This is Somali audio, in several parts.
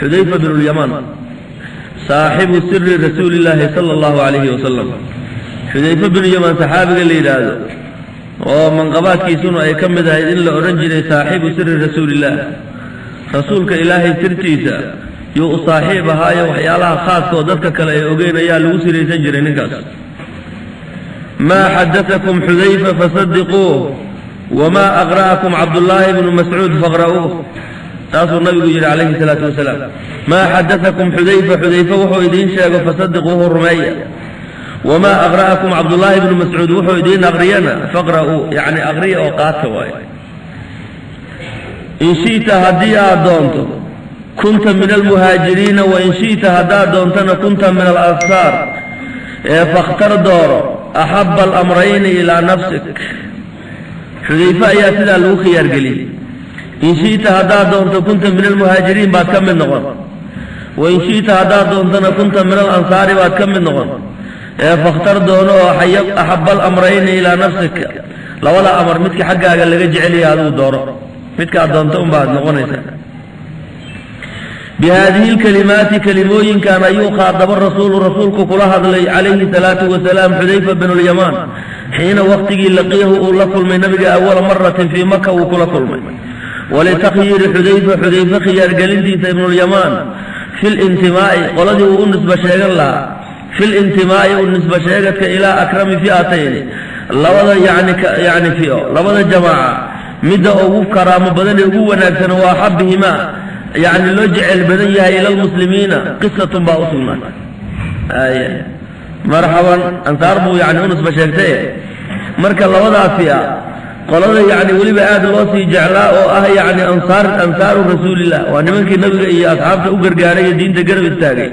Xudayfa bnu lyamaan, saaxibu siri rasuuli illaahi sala allahu calayhi wasalam. Xudayfa binu Yamaan saxaabiga la yidhaahdo, oo manqabaadkiisuna ay ka mid ahayd in la odhan jiray saaxibu siri rasuulillaah, rasuulka Ilaahay sirtiisa yuu u saaxiib ahaayo, waxyaalaha khaaska oo dadka kale ay ogeyn ayaa lagu siraysan jiray ninkaas. Maa xadatakum Xudayfa fasadiquuh, wamaa aqra'akum Cabdullaahi bnu Mascuud faqra'uuh. Saasuu nabigu yidhi calayhi salaatu wasalaam. Maa xadatakum Xudayfa, Xudayfa wuxuu idiin sheego, fasadiquuhu, rumeeya. Wamaa aqra'akum Cabdullaahi bnu Mascuud, wuxuu idiin aqriyana, faqra'uu, yacni aqriya oo qaata waayo. In shi'ta, haddii aad doonto, kunta min almuhaajiriina, wain shi'ta, haddaad doontana, kunta min alansaar, ee fakhtar, dooro, axabba alamrayni ilaa nafsik. Xudayfe ayaa sidaa lagu khiyaargeliyey. In shi'ta, haddaad doonto, kunta min almuhaajiriin baad ka mid noqon, wain shi'ta, haddaad doontana, kunta min alansaari baad ka mid noqon, ee fakhtar, doono oo axabba alamrayni ilaa nafsika, labada amar midka xaggaaga laga jecelyahay adigu dooro, midkaad doonto unbaad noqonaysaa. Bihaadihi lkalimaati, kelimooyinkan ayuu khaadaba rasuulu, rasuulku kula hadlay calayhi salaatu wasalaam Xudayfa bnu lyamaan xiina waqtigii laqiyahu, uu la kulmay nabiga, awala maratin fii Maka uu kula kulmay. Walitakhyiiri Xudayfa, Xudayfe khiyaargelintiisa ibnulyamaan, fi lintimaa'i, qoladii uu u nisba sheegan lahaa, fi lintimaa'i, u nisba sheegadka, ilaa akrami fi'atayni, labada yani fi'o, labada jamaaca midda ugu karaamo badan ee ugu wanaagsan, wa axabihimaa, yacni loo jecel badan yahay, ila lmuslimiina, qisatun baa u sugnaatay. Ay marxaban, ansaar buu yani u nisba sheegtay. Marka labadaa fi'a qolada yacni weliba aad loo sii jeclaa oo ah yacni ansaar, ansaaru rasuulillah, waa nimankii nabiga iyo asxaabta u gargaaray iyo diinta garab istaagay,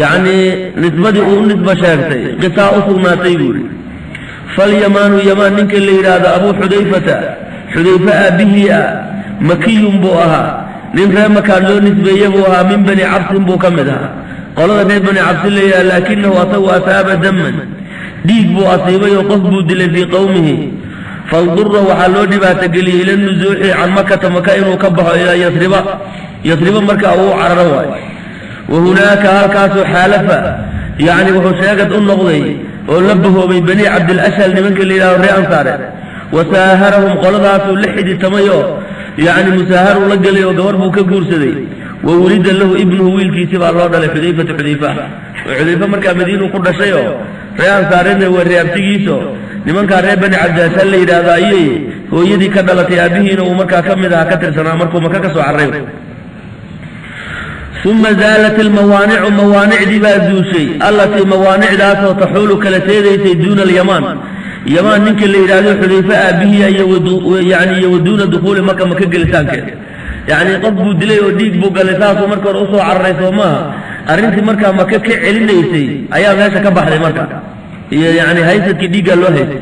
yacni nisbadii uu u nisba sheegtay qisaa u sugnaatay buu yidhi. Falyamaanu, yamaan ninka la yidhaahdo, abuu Xudayfata, Xudayfe aabbihii ah, makiyun buu ahaa, nin reer Makaan loo nisbeeye buu ahaa, min Bani Cabsin buu ka mid ahaa, qolada reer Bani Cabsin la yidhaha. Laakinahu, asagu, asaaba daman, dhiig buu asiibay oo qof buu dilay, fii qowmihi. Faldura, waxaa loo dhibaatogeliyey, ila nusuuxi can Makata, Maka inuu ka baxo, ilaa Yasriba, Yasriba marka uu cararo waayo. Wa hunaaka, halkaasuu, xaalafa, yacni wuxuu sheegad u noqday oo la bahoobay Bani Cabdilashal, nimanka la yidhahdo ree Ansaare. Wasaaharahum, qoladaasuu la xidhitamay oo yacni musaaharuu la gelay oo gabar buu ka guursaday. Wa wulida lahu ibnuhu, wiilkiisi baa loo dhalay, Xudayfatu, Xudayfa. Oo Xudayfe markaa Madiinuu ku dhashay oo ree Ansaareedna waa reeabtigiiso, nimankaa reer Bani Cabdilashal la yidhaahdo ayay hooyadii ka dhalatay, aabihiina uu markaa ka mid ahaa, ka tirsanaa markuu Maka ka soo carray. Uma zaalat almawaanicu, mawaanicdii baa zuushay, allatii, mawaanicdaasoo, taxuulu, kala teedaysay, duuna alyamaan, yamaan ninka la yidhaahdo Xudayfe aabbihiya iyo yani iyo wa duuna dukhuuli Maka, Maka gelitaankeeda. Yacni qof buu dilay oo dhiig buu galay, saasuu marka hore usoo cararay, soo maaha? Arrintii markaa Maka ka celinaysay ayaa meesha ka baxday marka, iyo yacni haysadkii dhiiggaa loo haystay.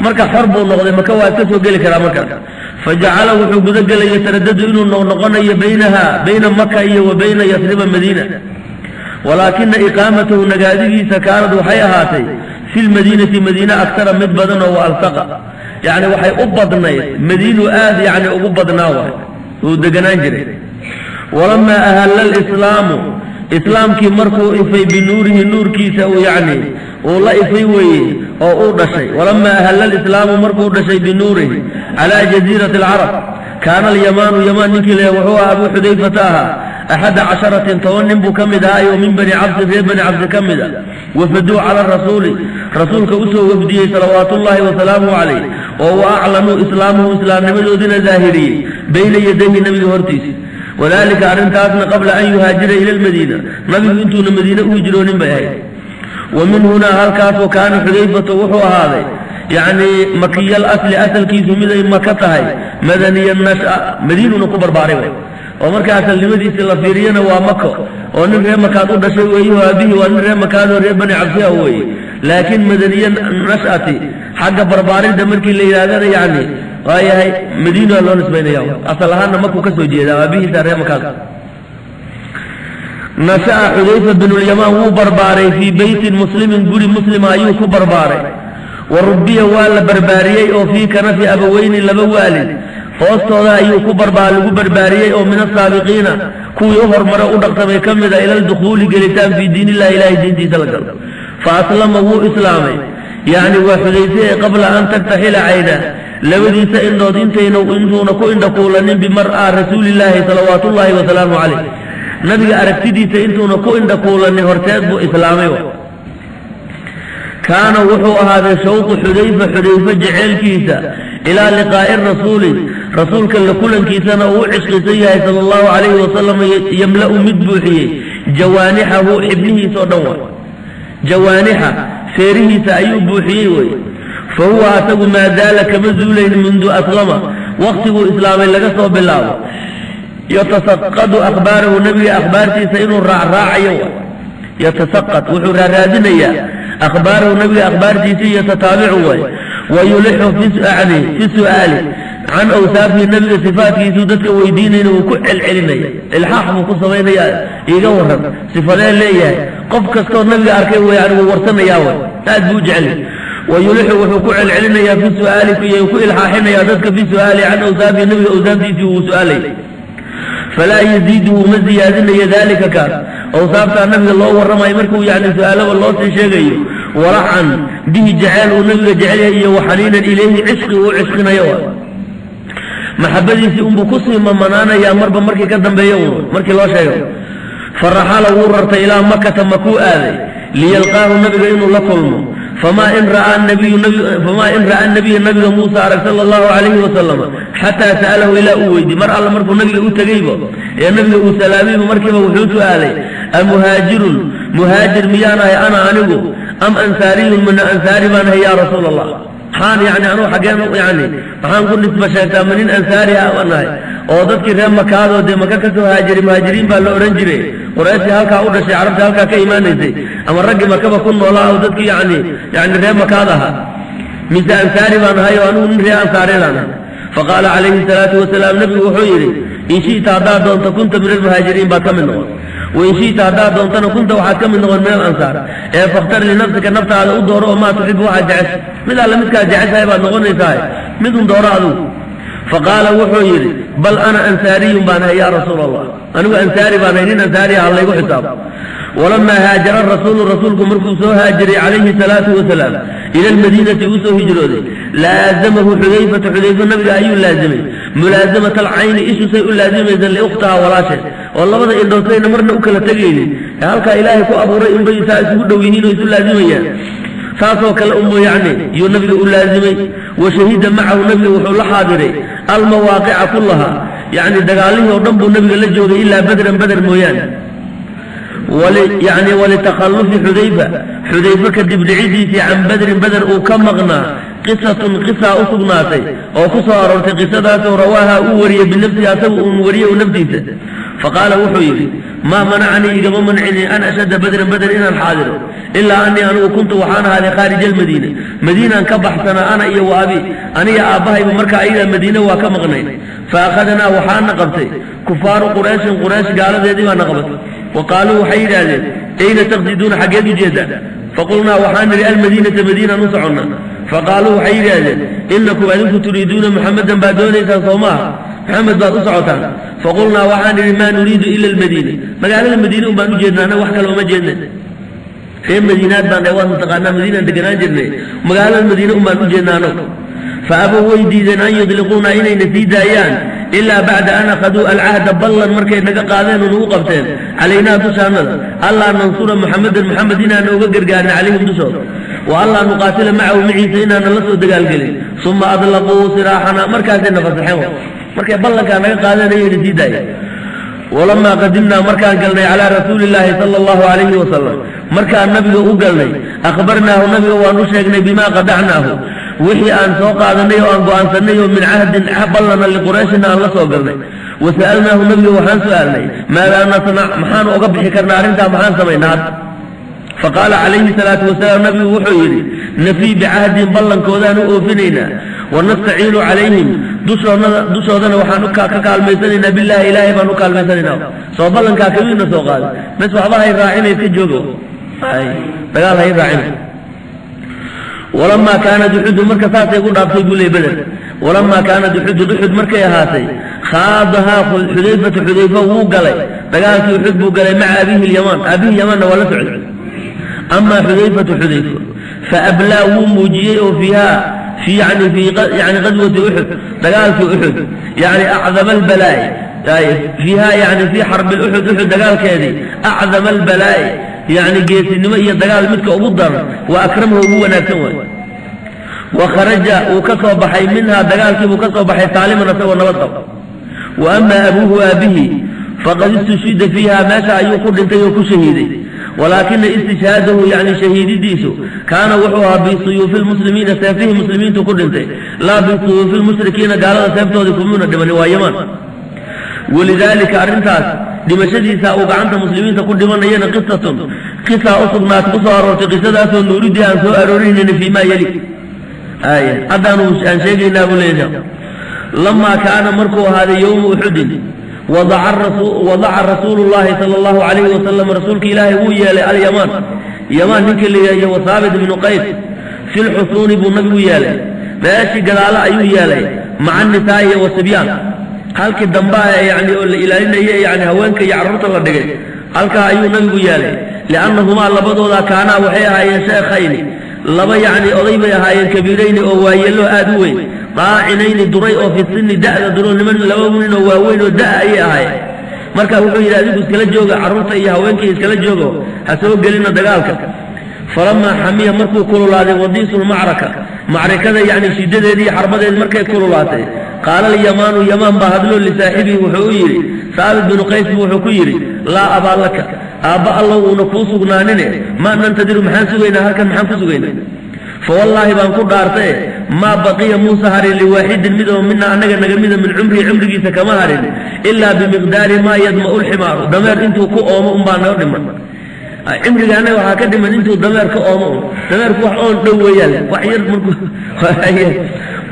Marka xor buu noqday, Maka waa iska soo geli karaa markaas. Fajacala, wuxuu guda gelay, yataradadu, inuu noqnoqonayo, baynaha, bayna Maka iyo wa bayna Yasriba, Madiina. Walaakina iqaamatahu, nagaadigiisa, kaanad, waxay ahaatay, fi lmadiinati, madiine, aktara, mid badan oo wa altaqa, yacni waxay u badnayd madiinu, aad yacni ugu badnaa waay uu deganaan jiray. Walamaa ahalla alislaamu, islaamkii markuu ifay, binuurihi, nuurkiisa uu yacni uu la ifay weeye oo uu dhashay. Walamaa ahalla alislaamu, markuu dhashay, binuurihi calaa jaziirati alcarab, kaana alyamaanu, yamaan ninkii le wuxuu ahaa, abuu Xudayfata ahaa, axada casharatin, 10 nin buu ka mid ahaa, oo min Bani Cabsin, reer Bani Cabsi ka mid a, wafaduu cala rasuuli, rasuulka usoo wafdiyey, salawaatullaahi wasalaamuhu calayh, oo wa aclanuu islaamahum, islaamnimadoodina daahiriyey, bayna yadayhi, nabiga hortiisa. Wadalika, arrintaasna, qabla an yuhaajira ila almadiina, nabigu intuuna Madiine u hijroonin bay ahayd. Wa min hunaa, halkaasoo, kaana Xudayfatu, wuxuu ahaaday, yacni makiyal asli, asalkiisu miday Maka tahay, madaniya nasha, Madiinuna ku barbaaray way. Oo marka asalnimadiisi la fiiriyana waa Mako, oo nin reer Makaad u dhashay weeyaho, aabihii waa nin reer Makaad oo reer Bani Cabsiha weeye. Laakiin madaniya nash'ati, xagga barbaaridda markii la yidhahdana, yacni waa yahay Madiina loo nisbaynaya, asal ahaanna Makuu ka soo jeedaa, aabihiisa reer Makaad. Nasha'a Xudayfa binulyamaan, wuu barbaaray, fii beytin muslimin, guri muslima ayuu ku barbaaray. Wa rubbiya, waa la barbaariyey oo fii kanafi abaweyni, laba waalid. Hoostooda ayuu ku barbaa lagu barbaariyey oo min asaabiqiina, kuwii u hormare u dhaqtamay ka mida, ila aldukhuuli, gelitaan, fii diin illahi, ilahay diintiisa la galo. Fa aslama, wuu islaamay, yacni waa Xudayfe ee, qabla an taktaxila cayna, labadiisa indhood intayna intuuna ku indha kuulanin, bimar'aa rasuulillaahi salawaatullaahi wasalaamu calayh, nabiga aragtidiisa intuuna ku indha kuulanin horteed buu islaamay. Kaana wuxuu ahaaday shawqu Xudayfa, Xudayfe jeceelkiisa, ilaa liqaa'i rasuuli, rasuulka la kulankiisana uu u cishqisan yahay, sala allahu calayhi wasalam, yamla'u, mid buuxiyey, jawaanixahu, xibnihiisa oo dhan wa jawaanixa, feerihiisa ayuu buuxiyey wey. Fa huwa asagu maa zaala, kama zuulayn, mundu aslama, waqtiguu islaamay laga soo bilaabo, yatasaqadu akhbaarahu, nebiga akhbaartiisa inuu raacraacayo wa yatasaqad, wuxuu raaraadinayaa, akhbaarahu, nabiga akhbaartiisa, yatataabicu way, wayulixu yani fi su'aali can awsaafihi, nabiga sifaatkiisuu dadka weydiinayna wuu ku celcelinaya, ilxaax buu ku samaynaya, iiga waran, sifadee leeyahay? Qof kastoo nabiga arkay wey yani wuu warsanayaa way, aad buu u jecel. Wayulixu, wuxuu ku celcelinayaa, fi su'aali, ku ilxaaxinayaa dadka, fi su'aali can awsaafihi, nabiga awsaaftiisii wuu su'aalay. Falaa yaziiduhu, ma ziyaadinayo, daalika, kaas awsaaftaa nabiga loo warramayo markuu yani su-aalaba loo sii sheegayo, walacan bihi, jeceel uu nabiga jecel yahay, iyo waxaniinan ilayhi, cishqi uu cishqinayo, maxabadiisii unbuu kusii mamanaanayaa marba markii ka dambeeyo un markii loo sheego. Faraxala, wuu rartay, ilaa Makata, makuu aaday, liyalqaahu, nabiga inuu la kulmo. Famaa in ra'aa nabiya, nabiga muusa arag, sala allahu calayhi wasalam, xataa sa'alahu, ilaa uu weydiy. Mar alla markuu nabiga u tegeyba ee nabiga uu salaamayba, markiiba wuxuu su'aalay: amuhaajirun, muhaajir miyaan ahay, ana anigu, am ansaariyun, mina ansaari baan ahay, yaa rasuul Allah? Maxaan yani anugu xaggeen yani maxaan ku nisba sheegtaa? Ma nin ansaari ah baan ahay oo dadkii reer Makaadoo dee Maka ka soo haajiray, muhaajiriin baa la odhan jiray, Qurayshii halkaa u dhashay, carabtii halkaa ka imaanaysay, ama raggii Makaba ku noolaa oo dadkii yani reer Makaad ahaa, mise ansaari baan ahay oo anigu nin reer ansaareedaan ahay? Faqaala calayhi salaatu wasalaam, nabigu wuxuu yidhi: in shi'ta, haddaad doonto, kunta min almuhaajiriin, baad ka mid noqon, wain shi'ta, haddaad doontana, kunta, waxaad ka mid noqon, min alansaar. Ee fakhtar linafsika, naftaada u dooro oo, maa tuxibu, waxaad jecesha, mid alle midkaad jeceshahay baad noqonaysaa, midun dooro adigu. Faqaala, wuxuu yidhi: bal ana ansaariyun baan ahay, yaa rasuul Allah, anigu ansaari baan ahay, nin ansaari ah laygu xisaabo. Walamaa haajara rasuulu, rasuulku markuu soo haajiray, calayhi salaatu wasalaam, ila almadiinati uu soo hijrooday, laazamahu Xudayfatu, Xudayfa nabiga ayuu laazimay, mulaasamata alcayni, ishu say u laazimaysa, liukhtaha, walaasheed, oo labada indhood sayna marna u kala tegaynin ee halkaa ilaahay ku abuuray inbay saa isugu dhow yihiin oo isu laazimayaan, saasoo kale unbu yacni yuu nabiga u laazimay. Wa shahida macahu, nabiga wuxuu la xaadiray, almawaaqica kullaha, yacni dagaalihii oo dhan buu nabiga la joogay, ilaa Badran, Bader mooyaane. Yani walitakhallufi Xudayfa, Xudayfe kadib dhicidiisii, can Badrin, Bader uu ka maqnaa, qisatun, qisaa u sugnaatay oo ku soo aroortay, qisadaasoo rawaaha, uu wariyey, binafsihi, asagu uun wariyey u naftiisa. Faqaala, wuxuu yidhi: maa manacanii, igama mancinin, an ashhada Badran, Bader inaan xaadiro, ilaa anii anigu, kuntu, waxaan ahaaday, khaarija almadiina, madiinaan ka baxsanaa, ana iyo wa abi, aniga aabbahayba marka ayadaa madiine waa ka maqnay. Fa akhadnaa, waxaana qabtay, kufaaru Qurayshin, Quraysh gaaladeedii baana qabatay. Wa qaaluu, waxay yidhaahdeen: ayna taqsiduuna, xaggeed u jeedaan? Faqulnaa, waxaan nidhi: almadiinata, madiinaan u soconnaa. Faqaaluu, waxay yidhaahdeen: innakum, adinku, turiiduuna Muxamedan, baad doonaysaan, soo maaha? Maxamed baad u socotaan. Faqulnaa, waxaan nidhi: maa nuriidu ila almadiina, magaalada Madiine un baan u jeednaa, annaga wax kale uma jeedna, reer Madiinaad baan dhahay, waad mataqaanaa, Madiinaan deganaan jirnay, magaalada Madiine un baan u jeednaa annagu. Fa abow, way diideen, an yudliquuna, inayna sii daayaan, ilaa bacda an akhaduu alcahda, ballan markay naga qaadeen oo nagu qabteen, calaynaa, dushaannada, allaa nansura Muxamedan, Muxamed inaana uga gargaarna, calayhim, dushooda, wa allaa nuqaatila macahu, maciisa inaana la soo dagaalgelin. Suma adlaquu siraaxana, markaasay na fasaxeen, markay ballankaa naga qaadeen ayayna sii daayeen. Walamaa qadimnaa, markaan galnay, calaa rasuuli illaahi sala allahu calayhi wasalam, markaan nabiga u galnay, akhbarnaahu, nabiga waan u sheegnay, bimaa qadacnaahu, wixii aan soo qaadanay oo aan go'aansanay oo min cahdin, ballana, liqurayshina aan la soo galnay. Wa sa'alnaahu, nabiga waxaan su'aalnay: maadaa nasnac, maxaanu oga bixi karnaa arrintaa, maxaan samaynaa hadda? Faqaala calayhi salaatu wasalaam, nabigu wuxuu yidhi: nafii bicahdin, ballankoodaan u oofinaynaa, wanastaciinu calayhim, dushoodana waxaan ka kaalmaysanaynaa, billahi, ilaahay baan u kaalmaysanaynaa. Soo ballankaa kamiina soo qaaday bes, waxba hay raacina, iska joogo, dagaal hay raacina. Walamaa kaanat Uxudu, marka saasay ku dhaaftay buu leey Beder. Walamaa kaanat uxudun, Uxud markay ahaatay, khaadahaa Xudayfatu, Xudayfa wuu galay dagaalkii Uxud buu galay maca abiihi lyamaan, aabihii Yamaanna waa la socday. Amaa Xudayfatu, Xudayfo, fa ablaa wuu muujiyey oo fiihaa fi yani fii yani qaswati Uxud, dagaalkii Uxud, yani acdama albalaa'i fiiha, yani fii xarbi Uxud, Uxud dagaalkeedii, acdama albalaa'i, yani geesinimo iyo dagaal midka ugu daran, wa akramahu ugu wanaagsan waay. Wa kharaja wuu ka soo baxay minhaa, dagaalkii buu ka soo baxay saaliman, asagoo nabad qabo. Wa amaa abuuhu, aabihi, faqad istushhida fiiha, meesha ayuu ku dhintay oo ku shahiiday. Walaakina istishhaadahu, yani shahiididiisu, kaana wuxuu ahaa bisuyuufi lmuslimiina, seefihii muslimiintu ku dhintay, laa bisuyuufi lmushrikiina, gaalada seeftoodii kumuuna dhimanin, waa Yamaan. Walidaalika arrintaas dhimashadiisa uu gacanta muslimiinta ku dhimanayana qisatun, qisaa u sugnaatay, ku soo aroortay, qisadaasoo nuuridii aan soo aroorinayna fii maa yeli ay haddaanu aan sheegaynaa buu leeyahay. Lamaa kaana markuu ahaaday yowmu Uxudin, wadaca rasuulu llahi sala allahu calayhi wasalam, rasuulka Ilaahay wuu yeelay alyamaan, Yamaan ninka la yidhahyo, wa Haabit ibnu Qays fi lxusuuni buu nabigu yeelay, meeshii gadaalo ayuu yeelay, maca anisaa'i wa sibyaan, halkii dambaa yani oo la ilaalinayay, yani haweenka iyo carruurta la dhigay, halkaa ayuu nabigu yeelay. Liannahumaa labadooda kaanaa waxay ahaayeen sheekhayni, laba yacni oday bay ahaayeen, kabiirayni oo waayeelo aad u weyn, daacinayni duray oo fi sinni da'da duro, niman laba nin oo waaweyn oo da' ayay ahaayeen. Marka wuxuu yidhi, adigu iskala jooga, carruurta iyo haweenkii iskala joogo, ha soo gelina dagaalka. Falamaa xamiya markuu kululaaday wadiisu lmacraka, macrikada yacni shiddadeedii iyo xarbadeedi markay kululaatay, qaala alyamaanu, Yamaan baa hadloo, lisaaxibihi wuxuu u yidhi, Saabit binu Qays buu wuxuu ku yidhi, laa abaa laka, aabba allow uuna kuu sugnaanine, maa nantadiru, maxaan sugaynaa halkan, maxaan ku sugaynaa? Fawallaahi baan ku dhaartae, maa baqiya muusa harin liwaaxidin mid oo mina annaga naga mida min cumrihi, cumrigiisa kama harin, ilaa bimiqdaari maa yadma'u lximaaru, dameer intuu ku oomo unbaa naga dhiman. Cimriga annaga waxaa ka dhiman intuu dameer ka oomo un. Dameerku wax oon dhow weeyaan, wax yar markuu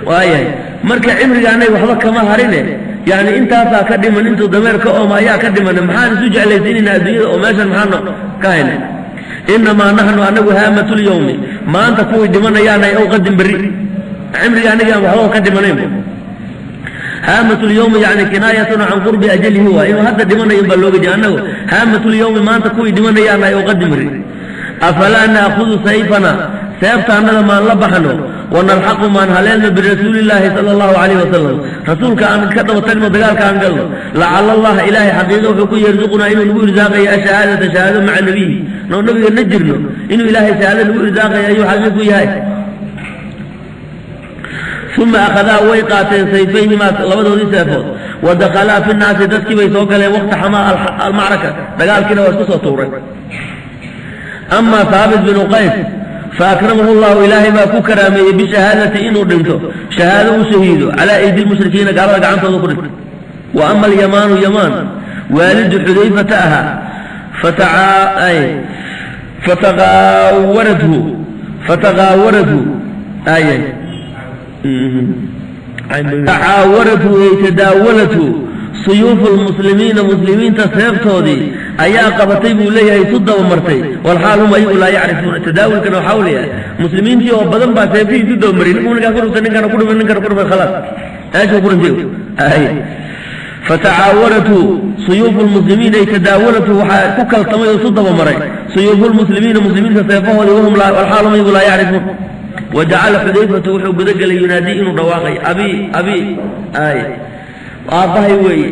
waayahay. Marka cimriga annaga waxba kama harine, yani intaasaa ka dhiman, intuu dameer ka oomo ayaa ka dhiman. Maxaan isu jeclaysiinaynaa adduunyada oo meeshan maxaanu ka hayna? Inamaa naxnu anagu haamatulyawmi, maanta kuwii dhimanayaanay, ow qadin, berri. Cimriga annaga aan waxba ka dhimanayn. Haamatulyawmi yani kinaayatun can qurbi ajalihi, waa inuu hadda dhimanayo baa looga jeeda. Annagu haamatulyawmi, maanta kuwii dhimanayaanay, ow qadin, berri. Afalaa na'khudu sayfana, seeftaannada maan la baxno, wanalxaqu maan haleelno, birasuulillaahi sala allahu calayhi wasalam, rasuulka aan ka daba tagno, dagaalka aan galno. Lacala allaha, ilaahay xaqiiqa wuxuu ku yarzuqunaa, inuu nagu irsaaqayo, ashahaadata, shahaado, maca nabiyi, noo nabiga na jirno, inuu Ilaahay shahaado nagu irsaaqayo ayuu xaqiiq ku yahay. Uma akhadaa way qaateen sayfayhimaa, labadoodii seefood, wa dakhalaa fi nnaasi, dadkii bay soo galeen, waqta xamaa almacraka, dagaalkiina waa isku soo tuuray. Amaa Haabit binu Qays fa akramahu llahu, ilaahay baa ku karaameeyey bishahaadati, inuu dhinto shahaado, u shahiido, calaa aydi lmushrikiina, gaalada gacantooda ku dhintay. Wa ama alyamaanu, yamaan waalidu Xudayfata ahaa, fataqaawarathu ay tacaawarathu ay tadaawalathu suyuufu lmuslimiina, muslimiinta seeftoodii ayaa qabatay buu leeyahay, isu dabamartay, walxaal hum ayagu laa yacrifuuna. Tadaawulkana waxaa u leeyahay muslimiintii oo badan baa seefihii isu dabamariyay. Ninku ninkaa ku dhuftay, ninkana ku dhufay, ninkana ku dhufay, khalaas, meeshuu ku dhintay. Fatacaawarathu suyuufu lmuslimiin ay tadaawalathu, waxaa ku kaltamay oo isu dabamaray suyuufu lmuslimiina, muslimiinta seefahoodii, wahum walxaal hum ayagu laa yacrifuun. Wajacala Xudayfatu wuxuu gudagelay yunaadii, inuu dhawaaqay, abii, abii, ay aabbahay weeye,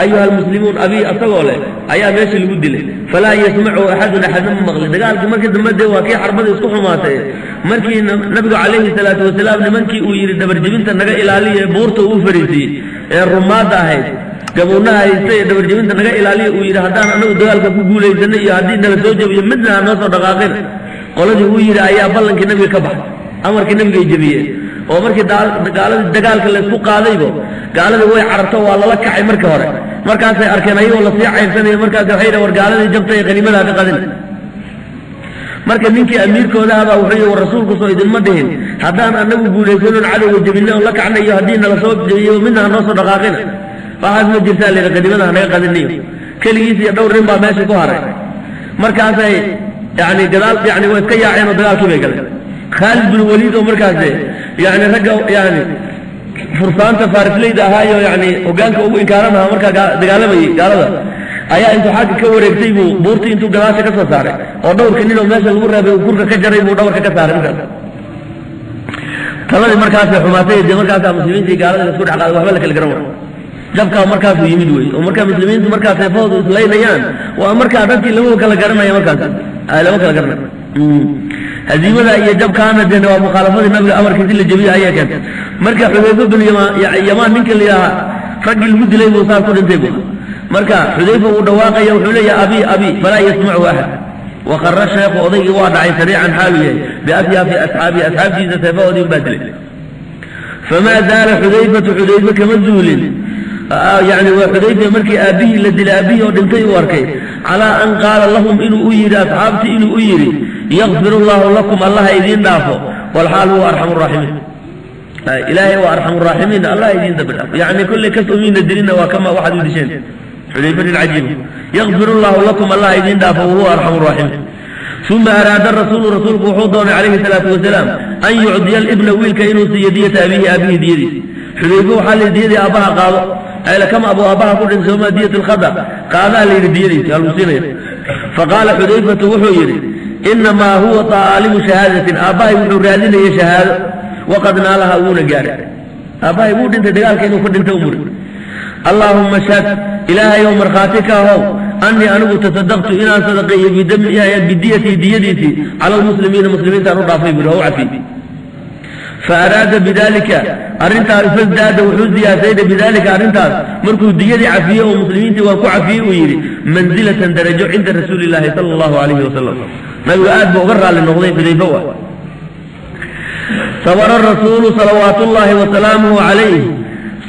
ayuha almuslimuun, abii, asagoo leh ayaa meesha lagu dilay. Falaa yasmachu axadun, axadna ma maqlin dagaalkii. Markii dambe dee waa kii xarbada isku xumaatay, markii nabigu calayhi salaatu wasalaam nimankii uu yidhi dhabarjebinta naga ilaaliya, buurta uu fariisiiyey ee rumaadda ahayd, gabownaha haysta ee dhabarjebinta naga ilaaliya uu yidhi, haddaan anagu dagaalka ku guulaysanay iyo haddii nala soo jebiyo midna ha noo soo dhaqaaqina, qoladii uu yidhi ayaa ballankii nabiga ka baxay, amarkii nabigay jebiyeen, oo markii gaaladii dagaalka laysku qaadaybo gaaladii way cararto, waa lala kacay markii hore. Markaasay arkeen ayagoo lasii cayrsanaya, markaas waxay yidhahen, war gaaladii jabtay ee qaniimadaha ka qadina. Marka ninkii amiirkoodahabaa wuxuu yidhi, war rasuulku soo idinma dhihin haddaan anagu guulaysanoon cadowga jebinay oon la kacnay iyo haddii nala soo jebiyo midna ha noo soo dhaqaaqina? Waxaas ma jirtaa layidhi, qaniimada ha naga qadiniyo. Keligiis iyo dhowr nin baa meesha ku haray. Markaasay yani gadaal yani waa iska yaaceen oo dagaalkii bay galeen. Khaalid bin Waliid oo markaas yani ragga yani Fursaanta faarisleyda ahaayo yani hogaanka ugu inkaaran ahaa markaa dagaalamayay gaalada ayaa intuu xagga ka wareegtay buu buurtii intuu gadaasha ka soo saaray oo dhowrka ninoo meesha lagu reebay uu kurka ka jaray buu dhabarka ka saaray. Markaas taladii markaasay xumaatay, dee markaasaa muslimiintii gaalada la isku dhex qaaday, waxba la kala garan waayo. Jabkaa markaasuu yimid wey, oo markaa muslimiintu markaa seefahoodu islaynayaan waa markaa dadkii lama kala garanaya, markaas lama kala garanayo. Haziimada iyo jabkaana dee waa mukhaalafadii nabiga amarkiisi la jebiyey ayaa keentay. Marka Xudayfa bin Yamaan ninka la yidhaha raggii lagu dilay buu saas ku dhintay buu. Marka Xudayfa wuu dhawaaqaya, wuxuu leeyahay: "Abi, abi!" Falaa yasmachu axad. Waqara sheekhu, odaygii waa dhacay, sariican xaalu yahay, biasyaafi asxaabihi, asxaabtiisa seefahoodii baa dilay. Famaa zaala Xudayfatu, Xudayfe kama zuulin, yani waa Xudayfa markii aabbihii la dilay, aabbihii oo dhintay uu arkay, calaa an qaala lahum, inuu u yidhi asxaabtii, inuu u yidhi: "Yakfir allahu lakum, allaha idiin dhaafo, walxaal huwa arxamu raaximiin." Ilaahay waa arxamu raaximiin, allah idiin dambi dhaafo. Yani kolley kas umiina dilina waa kama waxaad u disheen. Xudayfa nin cajiib. "Yakfir allahu lakum, allah idiin dhaafo, wahuwa arxamu raaximiin." Uma araada rasuulu, rasuulku wuxuu doonay calayhi salaatu wasalaam an yucdiya alibna, wiilka inuu siiyo, diyata abiihi, aabihii diyadiis. Xudayfe waxaa la yidhi: "Diyadii aabbaha qaado." Ayla kama abuu aabbaha ku dhintay sooma diyat lkhada qaadaa la yidhi, diyadiisi waa lagu siinaya. Faqaala Xudayfatu, wuxuu yidhi: "Inamaa huwa taalibu shahaadatin." Aabbahay wuxuu raadinayay shahaado, waqad naalaha, wuuna gaaray. Aabbahay wuu dhintay, dagaalka inuu ka dhintay umuri. "Allaahumma shhad," ilaahay ow markhaati ka ahow, "annii anigu tasadaqtu," inaan sadaqeeyey, "bidiyatii," diyadiisii, "cala almuslimiina," muslimiintaan u dhaafay buri, u cafiyey. Fa araada bidalika, arrintaas, fasdaada, wuxuu ziyaasayda, bidalika, arrintaas markuu diyadii cafiyey oo muslimiintii waan ku cafiyey uu yidhi, manzilatan, darajo, cinda rasuuli illaahi sala allahu calayhi wasalam. Nabigu aad buu uga raalli noqday Xudayfe. Wa sabara rasuulu salawaatu ullaahi wasalaamuhu calayh.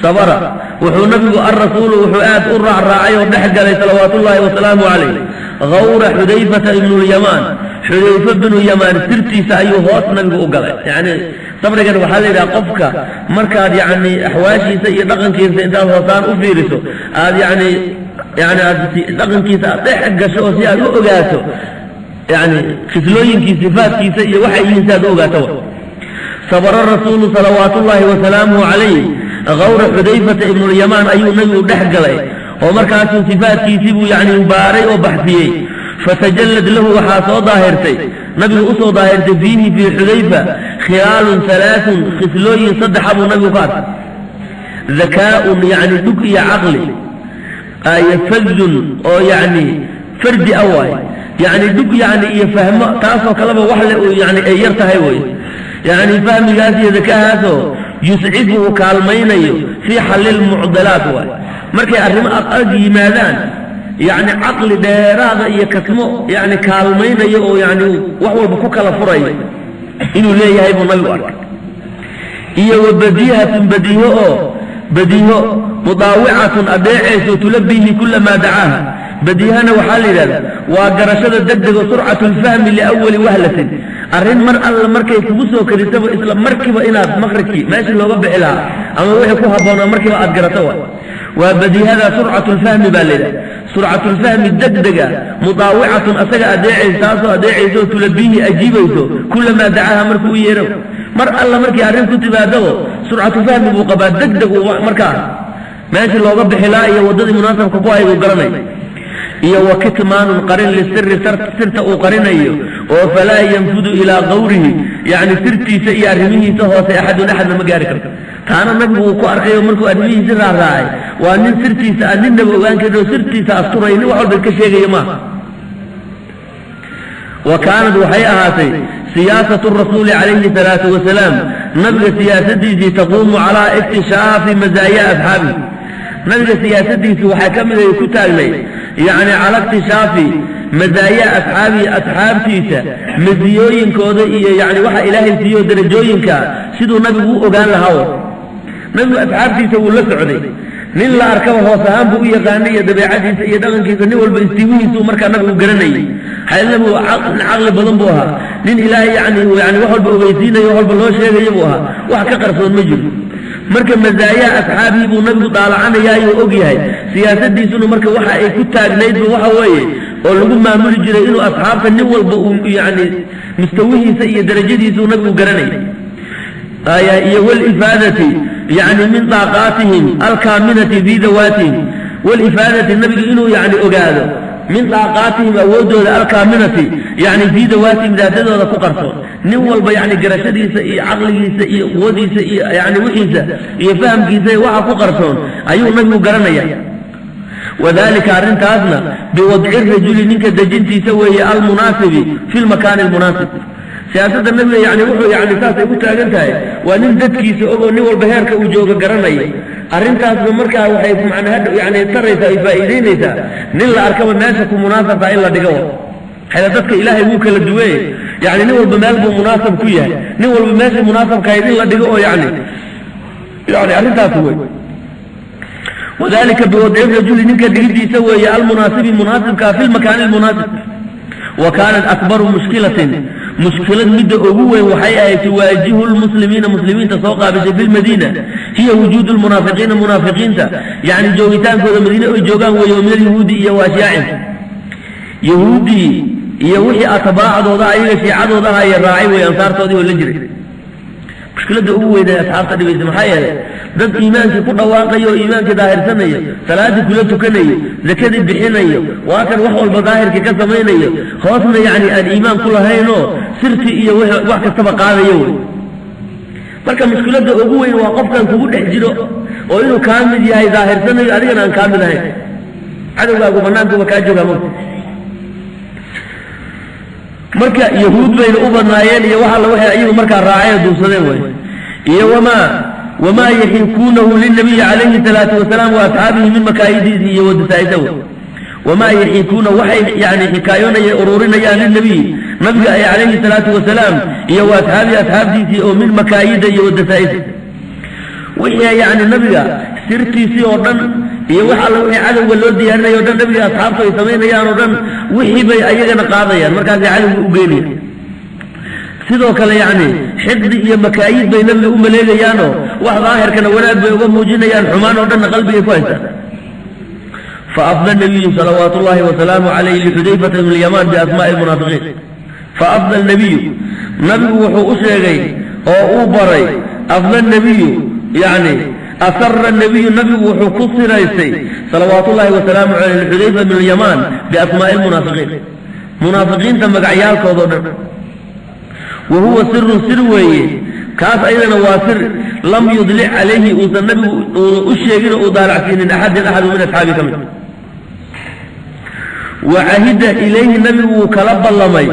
Sabara, wuxuu nabigu, alrasuulu, wuxuu aad u raacraacay oo dhex galay salawaatullaahi wasalaamuhu calayh gawra Xudayfata ibnulyamaan. Xudayfe binu Yamaan sirtiisa ayuu hoos nabigu u galay. Yacni sabrigan waxaa la yidhaha qofka markaad yacni axwaashiisa iyo dhaqankiisa intaad hoosaan u fiiriso, aad yani aad dhaqankiisa aad dhex gasho oo si aad u ogaato yani khislooyinkii, sifaadkiisa iyo waxay yihiin si aad u ogaato. Sabara rasuulu salawaatullaahi wasalaamuhu calayh gawra Xudayfata ibnulyamaan ayuu nabigu dhex galay oo markaasuu sifaadkiisii buu yani baaray oo baxsiyey. Fatajallad lahu, waxaa soo daahirtay, nabigu usoo daahirtay, fiihi, fii Xudayfa, khilaalun halaaun, khislooyin saddexa buu nabigu ka arkay: dakaa'un, yani dhug iyo caqli iyo fadun oo yani fardi a waay, yani dhug yani iyo fahmo, taasoo kaleba wax le yani ay yar tahay wey, yani fahmigaas iyo dakahaasoo yuscifu, uu kaalmaynayo, fii xalli lmucdilaat waay. Markay arrimo adag yimaadaan, yacni caqli dheeraada iyo kasmo yani kaalmaynayo oo yani wax walba ku kala furayo inuu leeyahay buu nabigu arkay. Iyo wa badiihatun, badiiho oo badiiho mudaawicatun, adeecayso, tulabihi kulamaa dacaaha. Badiihana waxaa la yidhahdaa waa garashada degdego, surcatu lfahmi liawali wahlatin, arrin mar alla markay kugu soo kadisaba isla markiiba inaad makhrajkii meeshii looga bixi lahaa ama wixii ku habboonaa markiiba aad garato. Waa badiihada surcatu lfahmi baa la yidhahda, surcatulfahmi degdega, mudaawicatun, asaga adeecayso, taasoo adeecayso, tulabihi, ajiibayso, kulamaa dacaaha, markuu u yeero. Mar alla markii arrin ku timaadabo surcatulfahmi buu qabaa, degdeg uu markaa meeshii looga bixi lahaa iyo waddadii munaasabka ku ahayd uu garanay. Iyo wa kitmaanun, qarin, lisiri, sirta uu qarinayo oo falaa yanfudu ilaa qawrihi, yacni sirtiisa iyo arrimihiisa hoose, axadun, axadna ma gaari karto. Taana nabigu uu ku arkay oo markuu arrimihiisi raaraacay, waa nin sirtiisa aan ninnaba ogaan karin oo sirtiisa asturay, nin wax walba iska sheegaya maaha. Wa kaanad, waxay ahaatay, siyaasatu rasuuli calayhi salaatu wasalaam, nabiga siyaasadiisii, taquumu calaa ikhtishaafi mazaaya asxaabihi. Nabiga siyaasadiisii waxaa ka mid ay ku taagnay yacni cala ikhtishaafi mazaaya asxaabihi, asxaabtiisa maziyooyinkooda iyo yani waxa ilaahay siiyo darajooyinka siduu nabigu u ogaan lahaa. Nabigu asxaabtiisa wuu la socday, nin la arkaba hoos ahaan buu u yaqaanay iyo dabeecadiisa iyo dhaqankiisa, nin walba istiwihiisuu markaa nabigu garanayay. Xayl nabigu caqli badan buu ahaa, nin ilaahay yani wax walba ogeysiinayo, wax walba loo sheegayo buu ahaa, wax ka qarsoon ma jiro. Marka mazaayaa asxaabii buu nabigu daalacanayaayo og yahay. Siyaasadiisuna marka waxa ay ku taagnaydba waxa weeye oo lagu maamuli jiray inuu asxaabta nin walba uu yani mustawihiisa iyo darajadiisuu nabigu garanayay. Iyo walifaadati, Yani min daaqaatihim alkaaminati fii dawaatihim walifaadati, nabigu inuu yani ogaado min daaqaatihim, awooddooda, alkaaminati yani fii dawaatihim, daatadooda ku qarsoon. Nin walba yani garashadiisa iyo caqligiisa iyo quwadiisa iyo yani wixiisa iyo fahamkiisa waxa ku qarsoon ayuu nabigu garanaya. Wadalika arrintaasna biwadci rajuli, ninka dejintiisa weeye, almunaasibi fi lmakaani almunaasib. Siyaasadda nabiga yani wuxuu yani saasay u taagan tahay, waa nin dadkiisa ogoo nin walba heerka uu joogo garanayo. Arrintaasna markaa waxay macnaa hadha yani taraysaa, ay faa'iideynaysaa nin la arkaba meesha ku munaasabkaa in la dhigo. Xayla dadka Ilaahay wuu kala duweye, yani nin walba meel buu munaasab ku yahay, nin walba meesha munaasabkahayd in la dhigo oo yani arrintaasi wey. Wadalika biwadci rajuli, ninka dhigidiisa weeye, almunaasibi, munaasibkaa, fi lmakaani almunaasib. Wa kaanat akbaru mushkilatin, mushkilad midda ugu weyn waxay ahayd, tuwaajihu lmuslimiina, muslimiinta soo qaabishay, fi lmadiina, hiya wujuudu lmunaafiqiina, munaafiqiinta yani joogitaankooda madiine ay joogaan weeye, oo min alyahuudi iyo waashyaacin, yahuuddii iyo wixii atbaacdooda, ayaga shiicadooda aha iyo raacay wey, ansaartoodii oo la jiray. Mushkiladda ugu weyn ee asxaabta dhibaysa, maxaa yeelay dad iimaankii ku dhawaaqayo oo iimaankii daahirsanaya, salaaddii kula tukanayo, zakadii bixinayo, waa kan wax walba daahirkii ka samaynayo, hoosna yacni aan iimaan ku lahaynoo sirtii iyo wax kastaba qaadayo wey. Marka mushkiladda ugu weyn waa qofkan kugu dhex jiro oo inuu kaa mid yahay daahirsanayo, adigana aan kaa mid ahayn. Cadowgaagu banaankuba kaa joogaa mogta. Marka yahuud bayna u badnaayeen iyo wax alla waxay ayagu markaa raaceen oo duubsadeen wey, iyo wamaa yaxiikuunahu lilnabiyi calayhi salaatu wasalaam wa asxaabihi min makaayidihi iyo wadasaa'isa wey. Wamaa yaxiikuuna, waxay yani xikaayoonaya, ururinayaan, lilnabiyi, nabiga ay calayhi salaatu wasalaam iyo wa asxaabihi, asxaabtiisii, oo min makaayida iyo wadasaa'isa, wixii yani nabiga sirtiisii oo dhan iyo wax alla wixii cadowga loo diyaarinayo o dhan, nabiga asxaabtu ay samaynayaan oo dhan, wixii bay ayagana qaadayaan, markaasay cadowga u geynayaan. Sidoo kale yacni xiqdi iyo makaayid bay nabiga u maleegayaanoo wax daahirkana wanaag bay uga muujinayaan, xumaan oo dhanna qalbigay ku haystaan. Faafda nabiyu salawaatu ullahi wasalaamu calayh lixudayfata ibn lyamaan biasmaa'i lmunaafiqiin. Faafda nabiyu, nabigu wuxuu u sheegay oo uu baray, afda nabiyu yani asara nabiyu, nabigu wuxuu ku siraystay salawaatu ullahi wasalaamu caleyh lixudayfa ibn lyamaan biasmaa'i lmunaafiqiin, munaafiqiinta magacyaalkoodao dhan. Wa huwa sirun, sir weeye kaas ayadana, waa sir lam yudlic calayhi, uusan nabigu u sheegin oo uu daalacsiinin, axadin, axadu min asxaabi ka mid. Wa cahida ilayhi, nabigu wuu kala ballamay,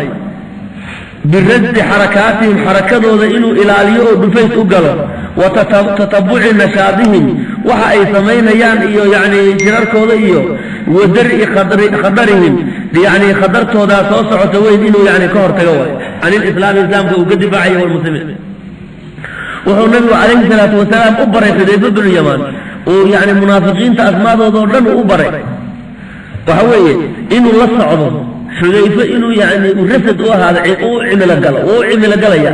birasdi xarakaatihim, xarakadooda inuu ilaaliyo oo dhufays u galo, wa tatabuci nashaadihim, waxa ay samaynayaan iyo yacni shirarkooda, iyo wa dar'i khadarihim, yacni khadartoodaa soo socota weyn inuu yani ka hortago waay, can ilislaami, islaamka uu ka difaacayo, walmuslimiin. Wuxuu nabigu calayhi salaatu wasalaam u baray Xudayfa binu Yamaan uu yani munaafiqiinta asmaadooda oo dhan uu u baray, waxa weeye inuu la socdo Xudayfe, inuu yani rasad u ahaado, u cimilo galo. Wuu u cimilo galaya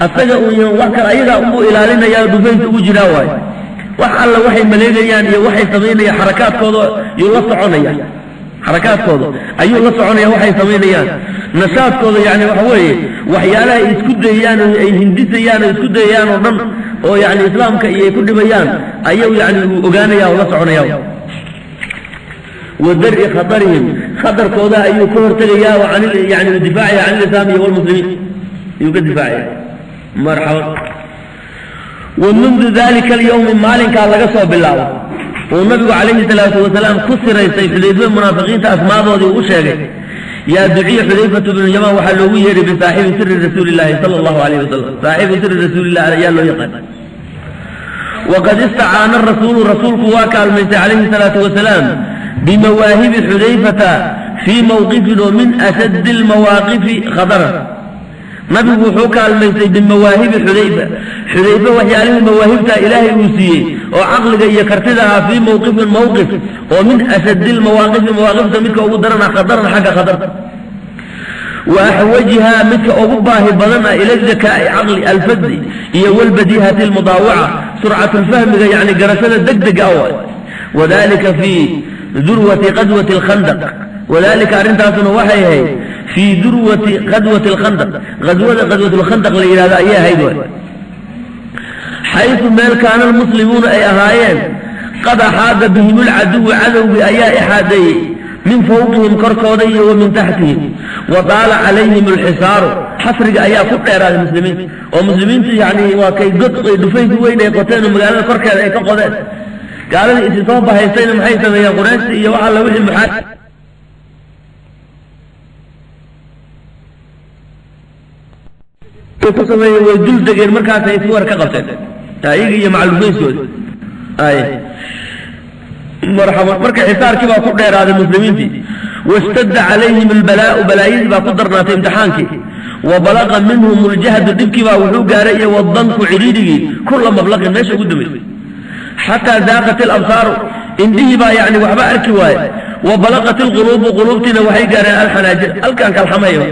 asaga, uu wax kale ayagaa unbuu ilaalinaya, dhufaynta ugu jiraa waayo. Wax alla waxay maleegayaan iyo waxay samaynayaan, xarakaadkooda yuu la soconaya, xarakaadkooda ayuu la soconaya, waxay samaynayaan, nashaadkooda, yani waxa weeye waxyaalaha ay isku dayayaan oo ay hindisayaan oo isku dayayaan oo dhan oo yani islaamka iyo ay ku dhibayaan ayuu yani uu ogaanaya oo la soconaya. Wa dar'i khatarihim, khatarkooda ayuu ka hortegayaa oo yani uu difaacaya, can ilislaam iyo walmuslimiin ayuu ka difaacaya. Marxaban. Wa mundu dalika alyawmi, maalinkaa laga soo bilaabo uu nabigu calayhi salaatu wasalaam ku siraystay Xudayfe munaafiqiinta asmaadoodii uu u sheegay, yaa duciya Xudayfatu bnu Yamaan, waxaa loogu yeedhay bisaaxibi siri rasuuli illaahi sala allahu alayhi wasalam. Saaxibu siri rasuulillahi ayaa loo yaqaan. Waqad istacaana rasuulu, rasuulku waa kaalmaystay calayhi salaatu wasalaam, bimawaahibi Xudayfata fii mowqifin oo min ashaddi almawaaqifi khadaran. Nabigu wuxuu kaalmaystay bimawaahibi Xudayfa, Xudayfe waxyaalihii mawaahibta ilaahay uu siiyey oo caqliga iyo kartida ahaa, fii mowqifin, mowqif oo min ashaddi lmawaaqifi, mawaaqifta midka ugu daran ah, khadaran, xagga khatarta, wa axwajihaa, midka ugu baahi badan ah, ila dakaa'i, caqli, alfadi iyo walbadiihati almudaawaca, surcatulfahmiga, yacni garashada degdega ah waay. Wadalika fii durwati qaswati alkhandaq, wadalika arrintaasuna waxay ahayd fii durwati qaswati alkhandaq, qaswada qaswat lkhandaq la yidhahdo ayay ahayd waay. Xaysu meel kaana almuslimuuna ay ahaayeen qad axaada bihim alcaduwu, cadowgii ayaa ixaadeeyey, min fawqihim, korkooda, iyo wa min taxtihim, wa daala calayhim alxisaaru, xasriga ayaa ku dheeraaday muslimiinta. Oo muslimiintu yani waa kay god dhufaysi weyn ay qoteen oo magaalada korkeeda ay ka qodeen. Gaaladii isi soo bahaystayna maxay sameeyeen? Qurayshti iyo wax alla wixii muxaa ku sameeyeen, way dul degeen. Markaasay iswar ka qabteen ayaga iyo macalufayskooda. Ay marxaban, marka xisaarkii baa ku dheeraaday muslimiintii. Washtadda calayhim albalaa'u, balaayadii baa ku darnaatay, imtixaankii. Wa balaqa minhum aljahdu, dhibkii baa wuxuu gaaray, iyo wadanku, cidhiidhigii, kulla mablaqin, meesha ugu dambaysay, xataa daaqat alabsaaru, indhihii baa yani waxba arki waaye. Wa balaqat alquluubu, quluubtiina waxay gaareen alxanaajir, halkaan kalxamayba,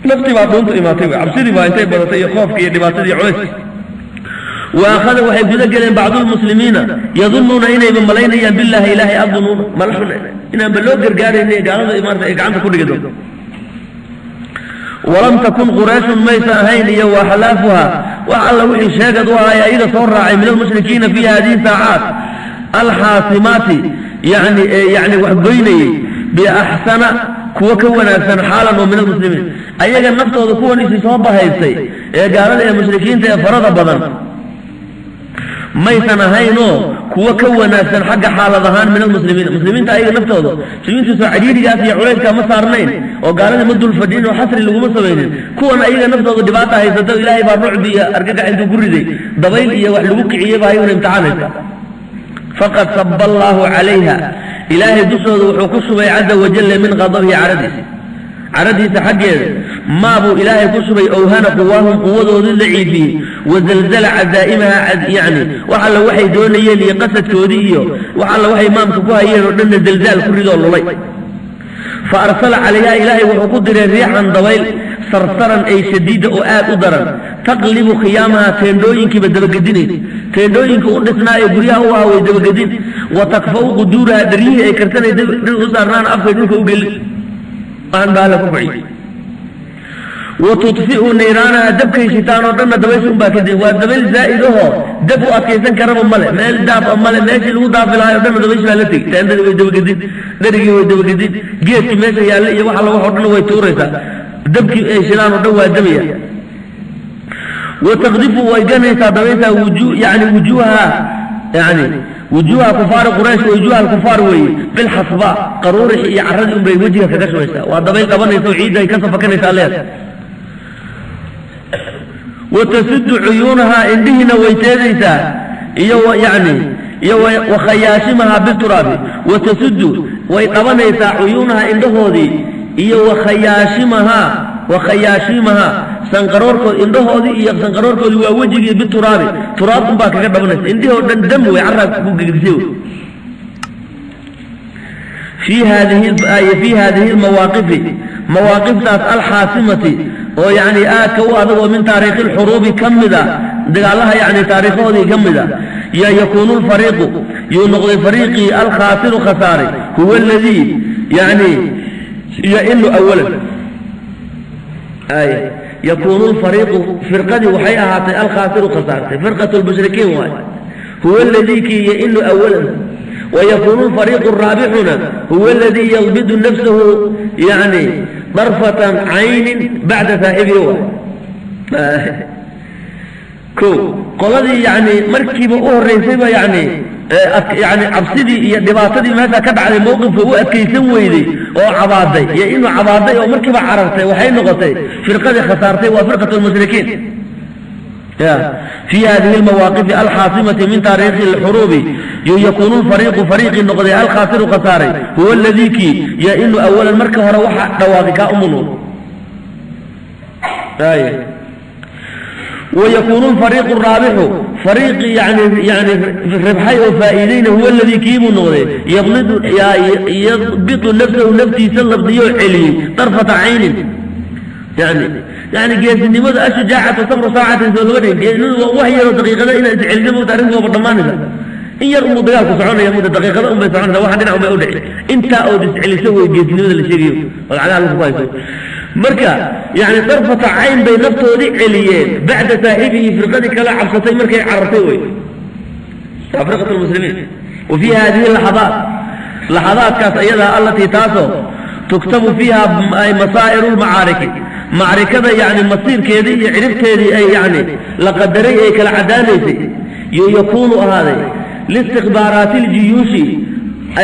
naftii baa dhuuntu imaatay, cabsidii baa intay badatay iyo khoofkii iyo dhibaatadii culayskii. Wa akhada, waxay guda galeen, bacdu lmuslimiina yadunnuuna, inayba malaynayaan, billahi, ilaahay, adunuuna, mala xun, inaanba loo gargaarayna, gaalada maarata ay gacanta ku dhigi doonto. Walam takun qurayshun, maysa ahayn, iyo wa xalaafuha, wax alla wixii sheegad u ahaay ayaga soo raacay, min almushrikiina fi hadihi saacaat alxaasimaati, yani wax goynayey, biaxsana, kuwo ka wanaagsan xaalan oo min almuslimiin. Ayaga naftooda kuwan isi soo bahaystay ee gaalada ee mushrikiinta ee farada badan maysan ahaynoo kuwo ka wanaagsan xagga xaalad ahaan min almuslimiin, muslimiinta ayaga naftooda. Muslimiintu soo cadhiidhigaas iyo culayskaa ma saarnayn oo gaaladii ma dul fadhiin oo xasri laguma samaynin. Kuwan ayaga naftooda dhibaata haysato, ilaahay baa rucbi iyo argagax intuu ku riday, dabayl iyo wax lagu kiciyey baa ayaguna imtixaan haysta. Faqad saba allaahu calayha, ilaahay dushooda wuxuu ku shubay, caza wajalla, min qadabihi, caradiisa, caradiisa xaggeeda maabuu ilaahay ku shubay, owhana quwaahum, quwadoodii daciifiyey, wazalzala cazaa'imaha, yani wax alla waxay doonayeen iyo qasadkoodii iyo wax alla waxay maamka ku hayeen oo dhanna zalzaal ku ridoo lulay. Fa arsala calayha, ilaahay wuxuu ku diray, riixan, dabayl, sarsaran ay shadiida, oo aad u daran, taqlibu khiyaamaha, teendhooyinkiiba dabagedinaysa, teendhooyinka u dhisnaa ee guryaha u ahaa way dabagedin. Wa takfa'u quduuraha, dharyihii ay karsanay dhul u saarnaan afkay dhulka u gelin aan baa alla ku kiciy. Wa tudfi'u niiraanaha, dabkay shitaan oo dhanna dabaysha unbaa kadib. Waa dabayl zaa'id ahoo dab u adkaysan karaba male, meel daaf a male, meeshii lagu daafi lahaay o dhanna dabayshi baa la tegi. Teendadii way dabagedin, dharigii way dabagedin, geedkii meesha yaalla iyo wax alla wax oo dhan way tuuraysaa, dabkii ay shidaan oo dhan waa damaya. Wa taqdifu, way ganaysaa dabaysaa, yani wujuuha, yani wujuuha kufaari quraysh, wujuuha alkufaar weeye, bilxasba, qaruurixi iyo carradii unbay wejiga kaga shubaysaa. Waa dabayl qabanaysa oo ciidda ay ka safakanaysaa leed. Wa tasudu cuyuunahaa, indhihiina way teedaysaa, iyo yani iyo wakhayaashimahaa bituraabi. Wa tasudu, way qabanaysaa, cuyuunahaa, indhahoodii, iyo wakhayaashimahaa, wakhayaashimahaa, sanqaroorkood, indhahoodii iyo sanqaroorkoodii, waa wejigii, bituraabi, turaab unbaa kaga dhabanaysa. Indhihii oo dhan dam wey, carraa ku gegdisay wey. Fii haadihi almawaaqifi, mawaaqiftaas, alxaasimati, oo yani aadka u adag, oo min taariikhi alxuruubi ka mida, dagaalaha yani taariikhahoodii ka mida, ya yakuunu lfariiqu, yuu noqday fariiqii, alkhaasiru, khasaaray, huwa aladii yani yainu awalan. Ay yakuunu lfariiqu, firqadii waxay ahaatay, alkhaasiru, khasaartay, firqat lmushrikiin waay, huwa aladii kii yainu awalan. Wayakuunu lfariiqu raabixuna huwa aladii yalbidu nafsahu yani darfatan caynin bacda saaxibihi waay. Ko qoladii yani markiiba u horraysayba yani cabsidii iyo dhibaatadii meesha ka dhacday mowqifka u adkaysan weyday oo cabaaday, iyo inuu cabaaday oo markiiba carartay, waxay noqotay firqadii khasaartay waa firqat lmushrikiin. Ya fii hadihi almawaaqifi alxaasimati min taariikhi alxuruubi yakuunu lfariiqu, fariiqii noqday, alkhaasiru, khasaaray, huwa aladii kii yainu awalan, marka hore waxa dhawaaqay kaa umunu. Ay wayakuunu lfariiqu raabixu, fariiqii yani ribxay oo faa'iideyna, huwa aladii kiibuu noqday, yadbitu nafsahu, naftiisa labdiyoo celiyey, darfata caynin. Yani geesinimadu ashujaacatu sabru saacatin, soo lama dhihin? Geesinimadu waa wax yaroo daqiiqada inaad isceliso mogta, arrinku waaba dhammaanaysa. In yar unbuu dagaalku soconaya mugta, daqiiqada un bay soconaysa, waxaan dhinac un bay udhici. Intaa ood isceliso wey geesinimada la sheegayo ood cagaha lugta ku hayso. Marka yani darfata cayn bay naftoodii celiyeen bacda saaxibihi, firqadii kala cabsatay markay carartay wey, waa firqat lmuslimiin. Wa fii hadihi laxadaat, laxadaadkaas ayadaa, allatii taasoo tuktabu fiiha masaa'iru lmacaariki, macrikada yani masiirkeedii iyo ciribteedii ay yani la qadaray ay kala cadaanaysay, yakuunu ahaaday liistikhbaaraati اljuyuushi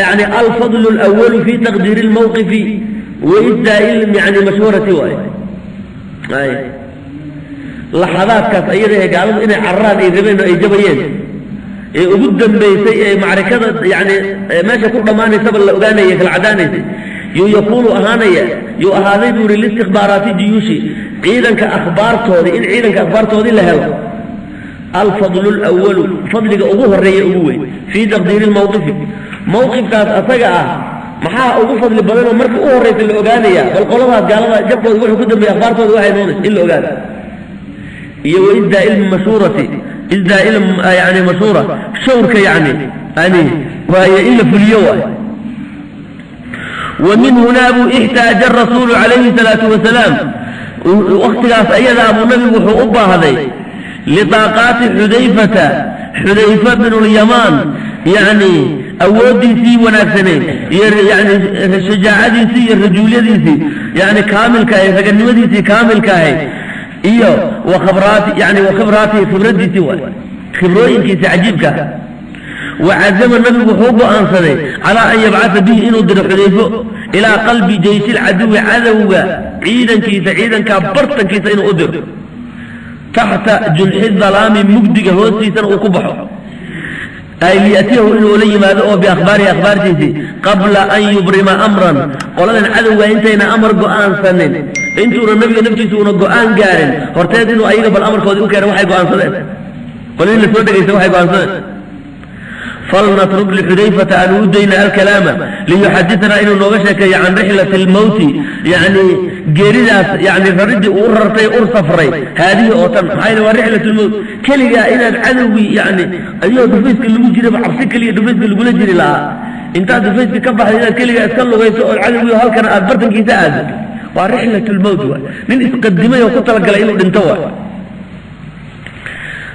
yani alfadl اlأwalu fi taqdiiri اlmawqifi waisdaai yani mashwarati waay. Ay laxadaadkaas ayada ee gaaladu inay cararaan ay rabeen oo ay jabayeen ee ugu dambaysay ee macrikada yani meesha ku dhammaanaysaba la ogaanaya, kala cadaanaysay, yuu yakuunu ahaanaya, yuu ahaaday buu yihi, liistikhbaaraati juyuushi, ciidanka akhbaartoodii, in ciidanka akhbaartoodii la helo, alfadlu lwalu, fadliga ugu horeeya, ugu weyn, fii taqdiiri lmawqifi, mawqifkaas asaga ah maxaa ugu fadli badanoo marka u horraysa la ogaanaya, bal qoladaas gaalada jabkooda wuxuu ku dambeeyey, akhbaartooda waxay noqonaysa in la ogaado, iyo waisdaa ilmashuurati, isdaa yani mashuura, shawrka yani waaye in la fuliyo waay. Wa min hunaa buu ixtaaja rasuulu calayhi salaatu wasalaam, waktigaas ayadaa buu nabigu wuxuu u baahday lidaaqaati Xudayfata, Xudayfa binulyamaan, yacni awooddiisii wanaagsaneyd iyo yani shajaacadiisii iyo rajuulyadiisii yani kaamilka ahayd, raganimadiisii kaamilka ahayd, iyo wa khabraati, yani wa khibraatihi, khibraddiisii waay, khibrooyinkiisii cajiibka. Wacazama, nabigu wuxuu go'aansaday, calaa an yabcaa bihi, inuu diro Xudayfo, ilaa qalbi jeyshi lcaduwi, cadowga ciidankiisa, ciidankaa bartankiisa inuu u diro, taxta junxi dalaami, mugdiga hoostiisana uu ku baxo, ay liyatiyahu, inuu la yimaado oo biakhbaarihi, akhbaartiisii, qabla an yubrima amran, qoladan cadowga intayna amar go'aansanin, intuuna nabiga naftiisa una go'aan gaarin horteed, inuu ayaga bal amarkoodii u keena, waxay go'aansadeen, qoladii la soo dhegaysta waxay go'aansadeen. Falnatruk lixudayfata, aan u dayna, alkalaama liyuxadianaa, inuu nooga sheekeeyo, can rixlati lmowti, yani geeridaas, yani raridii uu rartay, ur safray, haadihi oo tan. Maxaa yidhi? Waa rixlat lmowt, keligaa inaad cadowgii, yani adigoo dhufayska lagu jiraba, cabsi keliya dhufayska lagula jiri lahaa, intaad dhufayska ka baxday inaad keligaa iska lugayso oo cadowgii halkana aad bartankiisa aado, waa rixlat lmowt waay. Nin isqadimay oo ku talagalay inuu dhinto waay.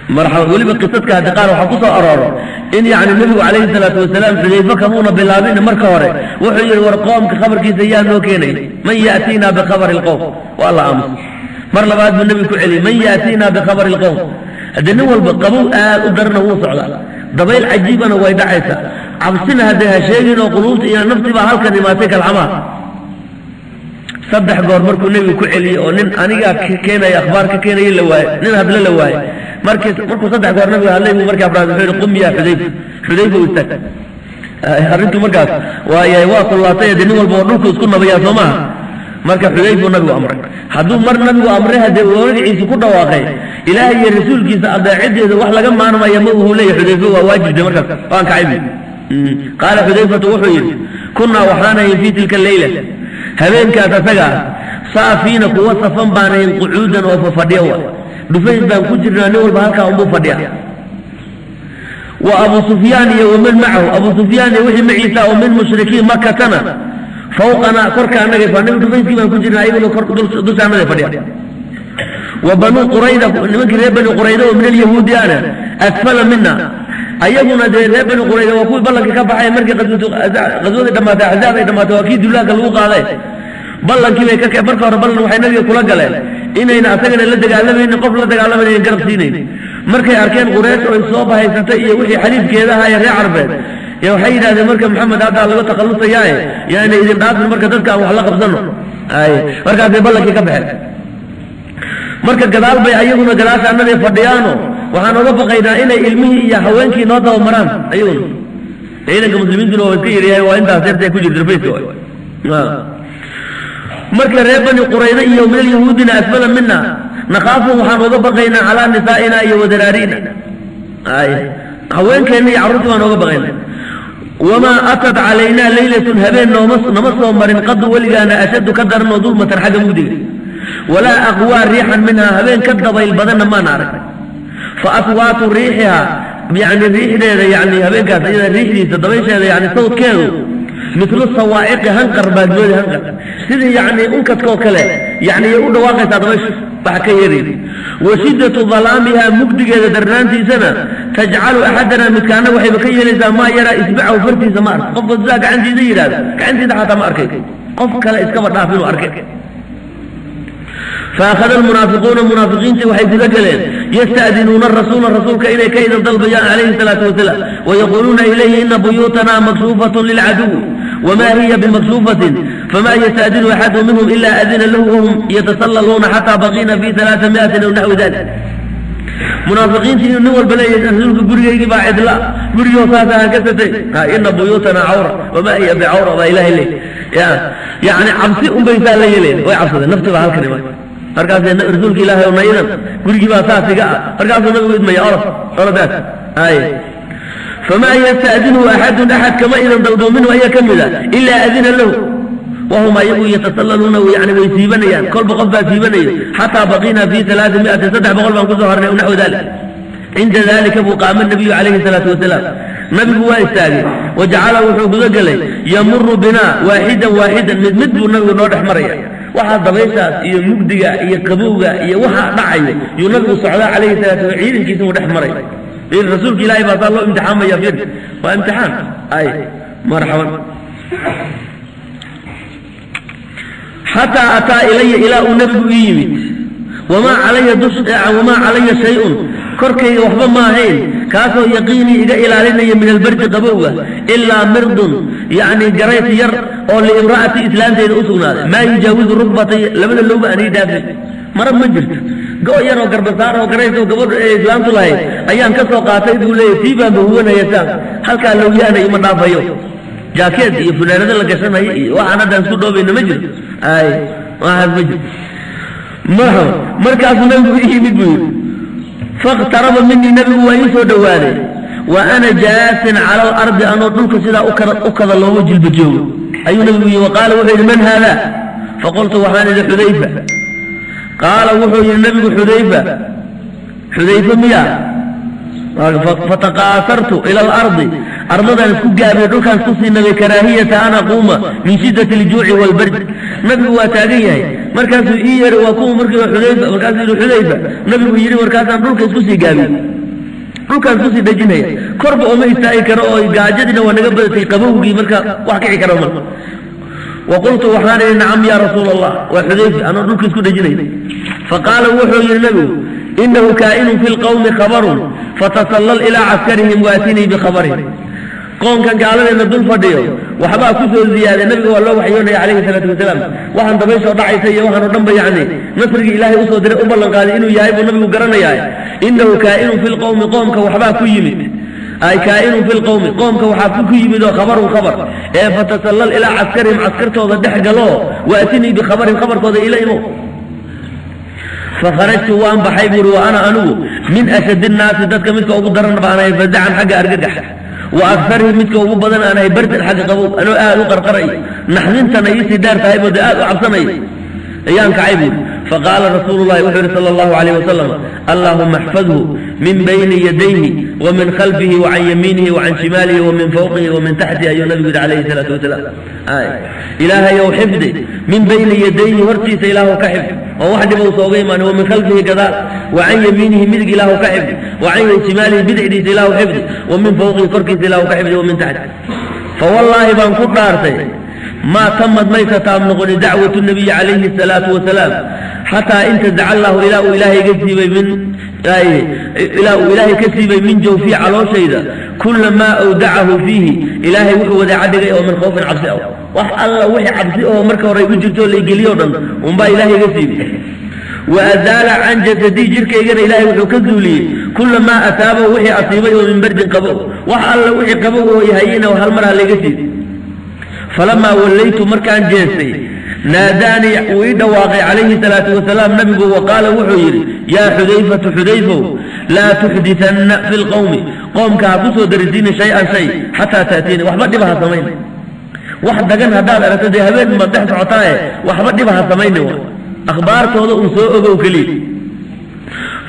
Marxaba. Weliba qisadka haddi qaar waxaa ku soo arooro in yani nebigu calayhi salaatu wasalaam Xudayfe kamuuna bilaabin. Marka hore wuxuu yidhi: "War qoomka khabarkiisa yaa noo keenay? Man ya'tiina bikhabari alqowm?" Waa la aamus. Mar labaad buu nebigu ku celiyey: "Man ya'tiina bikhabari alqowm?" Haddee nin walba qabow aad u darana wuu socdaa, dabayl cajiibana way dhacaysaa, cabsina haddee ha sheegin oo quluubta iyo naftii baa halkan imaatay kalxamaha. Saddex goor markuu nebigu ku celiyey oo nin anigaa ka keenaya, akhbaar ka keenaya la waaye, nin hadle la waaye, markii markuu saddex goor nabiga hadlay buu markii afraad wuxuu yidhi: "Qum yaa Xudayfa, Xudayfa, u istaag." Arrintu markaas waaya waa kullaatay, dee nin walba oo dhulku isku nabayaa, soo maaha? Marka Xudayfuu nabigu amray. Hadduu mar nabigu amray, haddee uu magaciisa ku dhawaaqay, Ilaahay iyo rasuulkiisa adeeciddeeda wax laga maarmaya ma uu leeyahay. Xudayfe waa waajibde. Markaas waan kacay bu. Qaala Xudayfatu, wuxuu yidhi: "Kunnaa, waxaanahayn, fii tilka leyla, habeenkaas asaga ah, saafiina, kuwa safan baanahayn, qucuudan, oo fafadhiya wa dhufays baan ku jirnaa, nin walba halkaa unbuu fadhiya. Wa Abu Sufyaan iyo waman macahu, Abu Sufyaan iyo wixii maciisa oo min mushrikiin Makatana, fawqanaa, korka annaga fa nabi dhufayskii baan ku jirnaa, ayaguna kor dusha annaga fadhiya. Wa Banuu Qurayda, nimankii reer Bani Qurayda oo min alyahuudi ana, asfala mina, ayaguna dee reer Bani Qurayda waa kuwii ballankii ka baxay markii qaswadii dhammaatay, axzaab ay dhammaatay, waa kii dullaanka lagu qaaday. Ballankii bay ka marka hore ballan waxay nabiga kula galeen inayna asagana la dagaalamaynin, qof la dagaalamayna garab siinayn. Markay arkeen Quraysh oo soo bahaysatay iyo wixii xaliifkeeda ahaa ee reer Carbeed, ee waxay yidhahdeen: "Marka Maxamed haddaa laga takhallusayaaye, yaana idin dhaafin, marka dadka aan wax la qabsano." Ay markaasay ballankii ka baxeen. Marka gadaal bay ayaguna gadaasha annaday fadhiyaano, waxaan oga baqaynaa inay ilmihii iyo haweenkii noo dabamaraan ayaguna. Ciidanka muslimiintuna waa iska yaryahay, waa intaas yartay ku jirta rufayska. Marka reer Bani Qurayda iyo min alyahuudina asfala mina, nakhaafu, waxaan oga baqaynaa, calaa nisaa'ina iyo wadaraariina, ay haweenkeenna iyo carruurtii baan oga baqaynaa. Wamaa atat calaynaa leylatun, habeen nooma nama soo marin, qadu, weligaana, ashaddu, ka daranoo, dulmatan, xagga mugdiga, walaa aqwaa riixan minhaa, habeen ka dabayl badanna maan arag. Fa aswaatu riixihaa, yani riixdeeda, yani habeenkaas iyada riixdiisa, dabaysheeda, yani sawdkeedu, Mitlu sawaaciqi, hanqar baad moodi, hanqar sidii yacni unkadkoo kale yani yay u dhawaaqaysaa dabayshu waxa ka yeeraysa. Wa shiddatu dalaamiha, mugdigeeda darnaantiisana, tajcalu axadana, midkaana waxayba ka yeelaysaa, maa yaraa isbacahu, fartiisa ma arko. Qofka sidaa gacantiisa yidhahdo, gacantiisa xataa ma arkay, qof kale iskaba dhaaf inuu arkay. Faakhada almunaafiquuna, munaafiqiintii waxay guda galeen, yasta'dinuuna rasuula, rasuulka inay ka idan dalbayaan calayhi salaatu wasalaam, wayaquuluuna ilayhi ina buyuutanaa makshuufatun lilcaduwi, wamaa hiya bimakshuufatin, famaa yasta'dinu axadu minhum ila adina lahu, wahum yatasallaluuna xataa baqiina fi 300 aw naxwi dalik. Munaafiqiintii inuu nin walba leeyahay, rasuulka gurigaygii baa cidla, gurigoo saasa aan ka satay, ina buyuutanaa cawra, wamaa hiya bicawra baa ilahay leey. Ya yani cabsi unbay saa la yeelayan, way cabsadeen, nafti baa halkan iman. Markaasay rasuulka ilaahay oo naydan gurigii baa saas iga ah. Markaasuu nabigu idmaya, orod orodaas ay. Famaa yasta'dinhu axadun, axad kama idan dalbo, minhu aya ka mida, ilaa adina lahu, wahum ayagu yatasallaluuna, yani way siibanayaan, kolba qof baa siibanaya, xataa baqiina fi 300, 300 baan kusoo harnay, naxwu dalik. Cinda dalika buu qaama nabiyu calayhi salaatu wasalaam, nabigu waa istaagay. Wajacala, wuxuu guda gelay, yamuru binaa waaxidan waaxidan, mid mid buu nabigu noo dhex maraya. Waxaa dabayshaas iyo mugdiga iyo qabowga iyo waxaa dhacayo yuu nabigu socdaa calayhi salatu wa, ciidankiisa uu dhex maray. Rasuulka ilaahay baa saa loo imtixaamaya. Fir, waa imtixaan. Ay marxaban. Xataa ataa ilaya, ilaa uu nabigu ii yimid. Wamaa calaya dush, wamaa calaya shay-un, korkayga waxba ma ahayn kaasoo yaqiinii iga ilaalinaya min albardi, qabowga, ilaa mirdun, yacni garays yar oo liimra'ati, islaanteyda u sugnaaday, maa yujaawizu rukbatay, labada lowba aan ii dhaafay. Mara ma jirto, go' yar oo garbasaar oo garays oo gabadhu ee islaamtu lahayd ayaan ka soo qaatay buu leeyahy. Tii baanba huwanaya saan halkaa lowyaana ima dhaafayo. Jaakeed iyo funaanado la gashanayo iyo waxaan haddaan isku dhoobayna ma jiro, ay waxaas ma jiro. Marxaba. Markaasuu nabigu ii yimid buu yidhi. Faاqtaraba minii, nabigu waa ii soo dhowaaday, wa ana jaasin cala alardi, anoo dhulka sidaa u kada loogu jilba joogo ayuu nabigu yii. Waqaala, wuxuu yidhi, man haada? Faqultu, waxaan idhi, Xudayfa. Qaala, wuxuu yidhi nabigu, Xudayfa, Xudayfa miya? Fataqaasartu ila alardi, ardadaan isku gaabiyey, dhulkaan isku siinabay, karaahiyata an aquuma min shiddati aljuuci waalbard. Nabigu waa taagan yahay, markaasuu ii yeeray, waa kuwa markiiba Xudayfa. Markaasuu yidhi Xudayfa, nabigu yidhi, markaasaan dhulka isku sii gaabiyey, dhulkaan isku sii dhejinaya, korba ooma istaagi karo oo gaajadiina waa naga badatay, qabowgii, marka wax kici karo mar. Wa qultu, waxaan idhi, nacam yaa rasuula Allah, waa Xudayfa, anoo dhulka isku dhejinaya. Faqaala, wuxuu yidhi nabigu, inahu kaa'inun fi lqawmi khabarun, fatasallal ilaa caskarihim waatinii bikhabarihim. Qoonkan gaaladeenna dul fadhiyo waxbaa ku soo ziyaaday. Nabiga waa loo waxyoonaya calayhi salaatu wasalaam. Waxaan dabayshoo dhacaysa iyo waxaan oo dhan ba yacni nasrigii ilaahay usoo diray u ballan qaaday inuu yahay buu nabigu garanayaa. Inahu kaa'inun fi lqawmi, qoomka waxbaa ku yimid, ay kaa'inun fi lqawmi, qoomka waxaa ku yimid oo khabarun khabar ee, fatasallal ilaa caskarihim, caskartooda dhex galoo, waatinii bikhabarihim, khabarkooda ila imo. Fakharajtu, waan baxay buuri, wa ana anigu min ashad innaasi, dadka midka ugu daran baanahay, fazacan, xagga argagax, wa akarihim, midka ugu badan aanahay, bardan, xagga qabow, anoo aad u qarqaray, naxdintana iisii dheer tahay boo de aad u cabsanay ayaan kacay buuri. Faqaala rasuulu llahi, wuxuu yihi sala allahu alayh wasalam, allaahuma axfadhu min bayni yadayhi wa min khalfihi wa can yamiinihi wa can shimaalihi wa min fawqihi wa min taxtihi, ayuu nabigu yidhi calayhi salaatu wasalaam. Ilaahayow xifdi, min bayni yadayhi, hortiisa ilaahu ka xifdi oo wax dhiba uusa oga imaanin, wa min khalfihi, gadaal, wa can yamiinihi, midig ilaahu ka xifdi, wa can shimaalihi, bidixdiisa ilaahu xifdi, wa min fawqihi, korkiisa ilaahu ka xifdi, wa min taxtihi. Fawallaahi baan ku dhaartay, maa tamad, maysa taam noqoni dacwatu nabiyi calayhi asalaatu wasalaam, xataa intazaca allahu, ilaa uu ilaahay ga siibay, min ilaa uu ilaahay ka siibay, min jawfii, calooshayda, kula maa awdacahu fiihi, ilaahay wuxuu wadeeca dhigay oo min khawfin, cabsi ah. Wax alla wixii cabsi oo marka hore igu jirto oo laygeliyo o dhan unbaa ilaahay ga siibay. Wa azaala can jasadii, jirkaygana ilaahay wuxuu ka zuuliyey, kula maa asaabahu, wixii asiibay oo min bardin, qabow. Wax alla wixii qabow oo hayena hal mar ha layga siibay. Falamaa wallaytu, markaan jeestay, naadaanii, wuu ii dhawaaqay calayhi salaatu wasalaam nabigu, wa qaala, wuxuu yidhi, yaa Xudayfatu, Xudayfow, laa tuxditanna fi lqowmi, qoomka ha ku soo darisiini, shay-an shay, xataa ta'tiini. Waxba dhiba ha samayn, wax dagan haddaad aragto dee habeen ma dhex socotaaye, waxba dhiba ha samayni, wa akhbaartooda uun soo ogow keliya.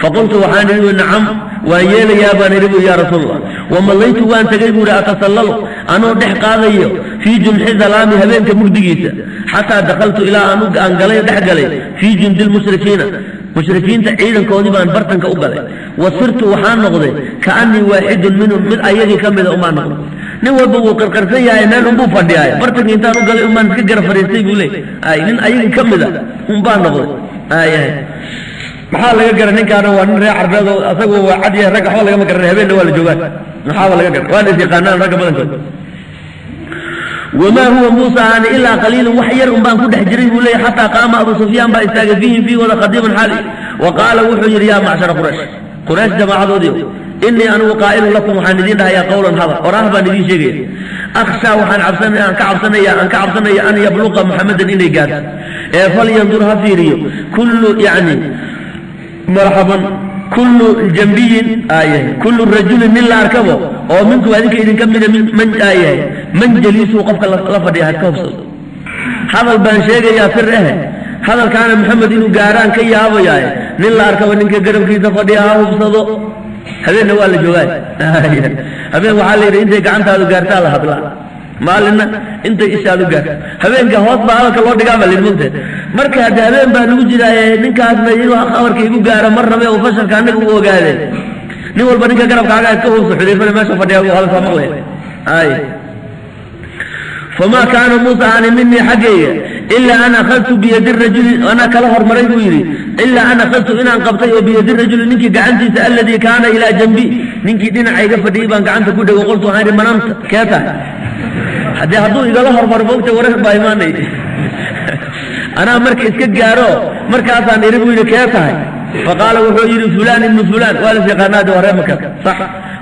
Faqultu, waxaan idhi, nacam. Waan yeelayaa baan idhi bui, yaa Rasuulallah. Wamalaytu, waan tegay buuhi, atasallalu, anoo dhex qaadayo, fii jumxi dalaami, habeenka mugdigiisa, xataa dakhaltu, ilaa aan galay, dhex galay, fii jundi lmushrikiina, mushrikiinta ciidankoodii baan bartanka u galay. Wa sirtu, waxaan noqday, kaannii waaxidun minhum, mid ayagii ka mida umaan noqday. Nin walba wuu qarqarsan yahay, meel unbuu fadhiyaay. Bartanka intaan u galay umaan iska gara fadhiistay buu leey. Ay, nin ayagii ka mida unbaan noqday. Ayahay, maxaa laga gara? Ninkaana waa nin reer Carbeed oo asagu waa cad yahay. Ragga waxba lagama garanay, habeenna waa la joogaan, maxaaba laga gara? Waana is yaqaanaan ragga badankood. Wamaa huwa, muusa ahaani, ilaa qaliilun, wax yar un baan ku dhex jiray buu leeyahy, xataa qaama Abu Sufyaan baa istaagay, fiihim, fiihooda, khadiiban xaali, wa qaala, wuxuu yidhi: "Yaa macshara Quraysh, Quraysh jamaacadoodii, innii anigu qaa'ilun lakum, waxaan idiin dhahayaa, qowlan, hadal oraah baan idiin sheegaya. Akhshaa, waxaan cabsan aan ka cabsanaya aan ka cabsanaya, an yabluqa Muxamadan, inay gaarto. Ee falyandur, ha fiiriyo, kullu, yacni, marxaban, kullu jambiyin aayahay, kullu rajulin, nin la arkabo oo minkum, adinka idinka mida, man aayahay, man jaliisuu, qofka la fadhiya had ka hubsado. Hadal baan sheegayaa sir eh, hadalkaana Maxamed inuu gaaraan ka yaabayaaye, nin la arkaba ninka garabkiisa fadhiya ha hubsado. Habeenna waa la joogaay. Habeen waxaa la yidhi intay gacantaadu gaartaa la hadlaa, maalinna intay ishaadu gaarto. Habeenka hoos baa hadalka loo dhigaa baa layidhi, mogtahay? Marka hadde habeen baa lagu jiraaye, ninkaasna inuu khabarka igu gaaro mar rabe oo fashalka annaga u ogaade, nin walba ninka garabkaaga iska hubso. Xudayfana meesha fadhiya buu hadalkaa maqlaya. Ay, famaa kaana, muusa aani, minii, xaggayga, ilaa an akhadtu biyadi rajuli, anaa kala hormaray buu yidhi, ilaa an akhadtu, inaan qabtay oo, biyadi rajuli, ninkii gacantiisa, alladii kaana ilaa jambi, ninkii dhinacayga fadhiyey baan gacanta ku dhego. Qultu, waxaan idhi: 'Man anta?' Kee tahay? Haddee hadduu igala hormaro, mogta, warar baa imaanay. Anaa marka iska gaaro, markaasaan idhi buu yidhi: 'Kee tahay?' Faqaala, wuxuu yidhi: 'Fulaan ibnu fulaan.' Waa las yaqaanaade, waa reer Maka, sax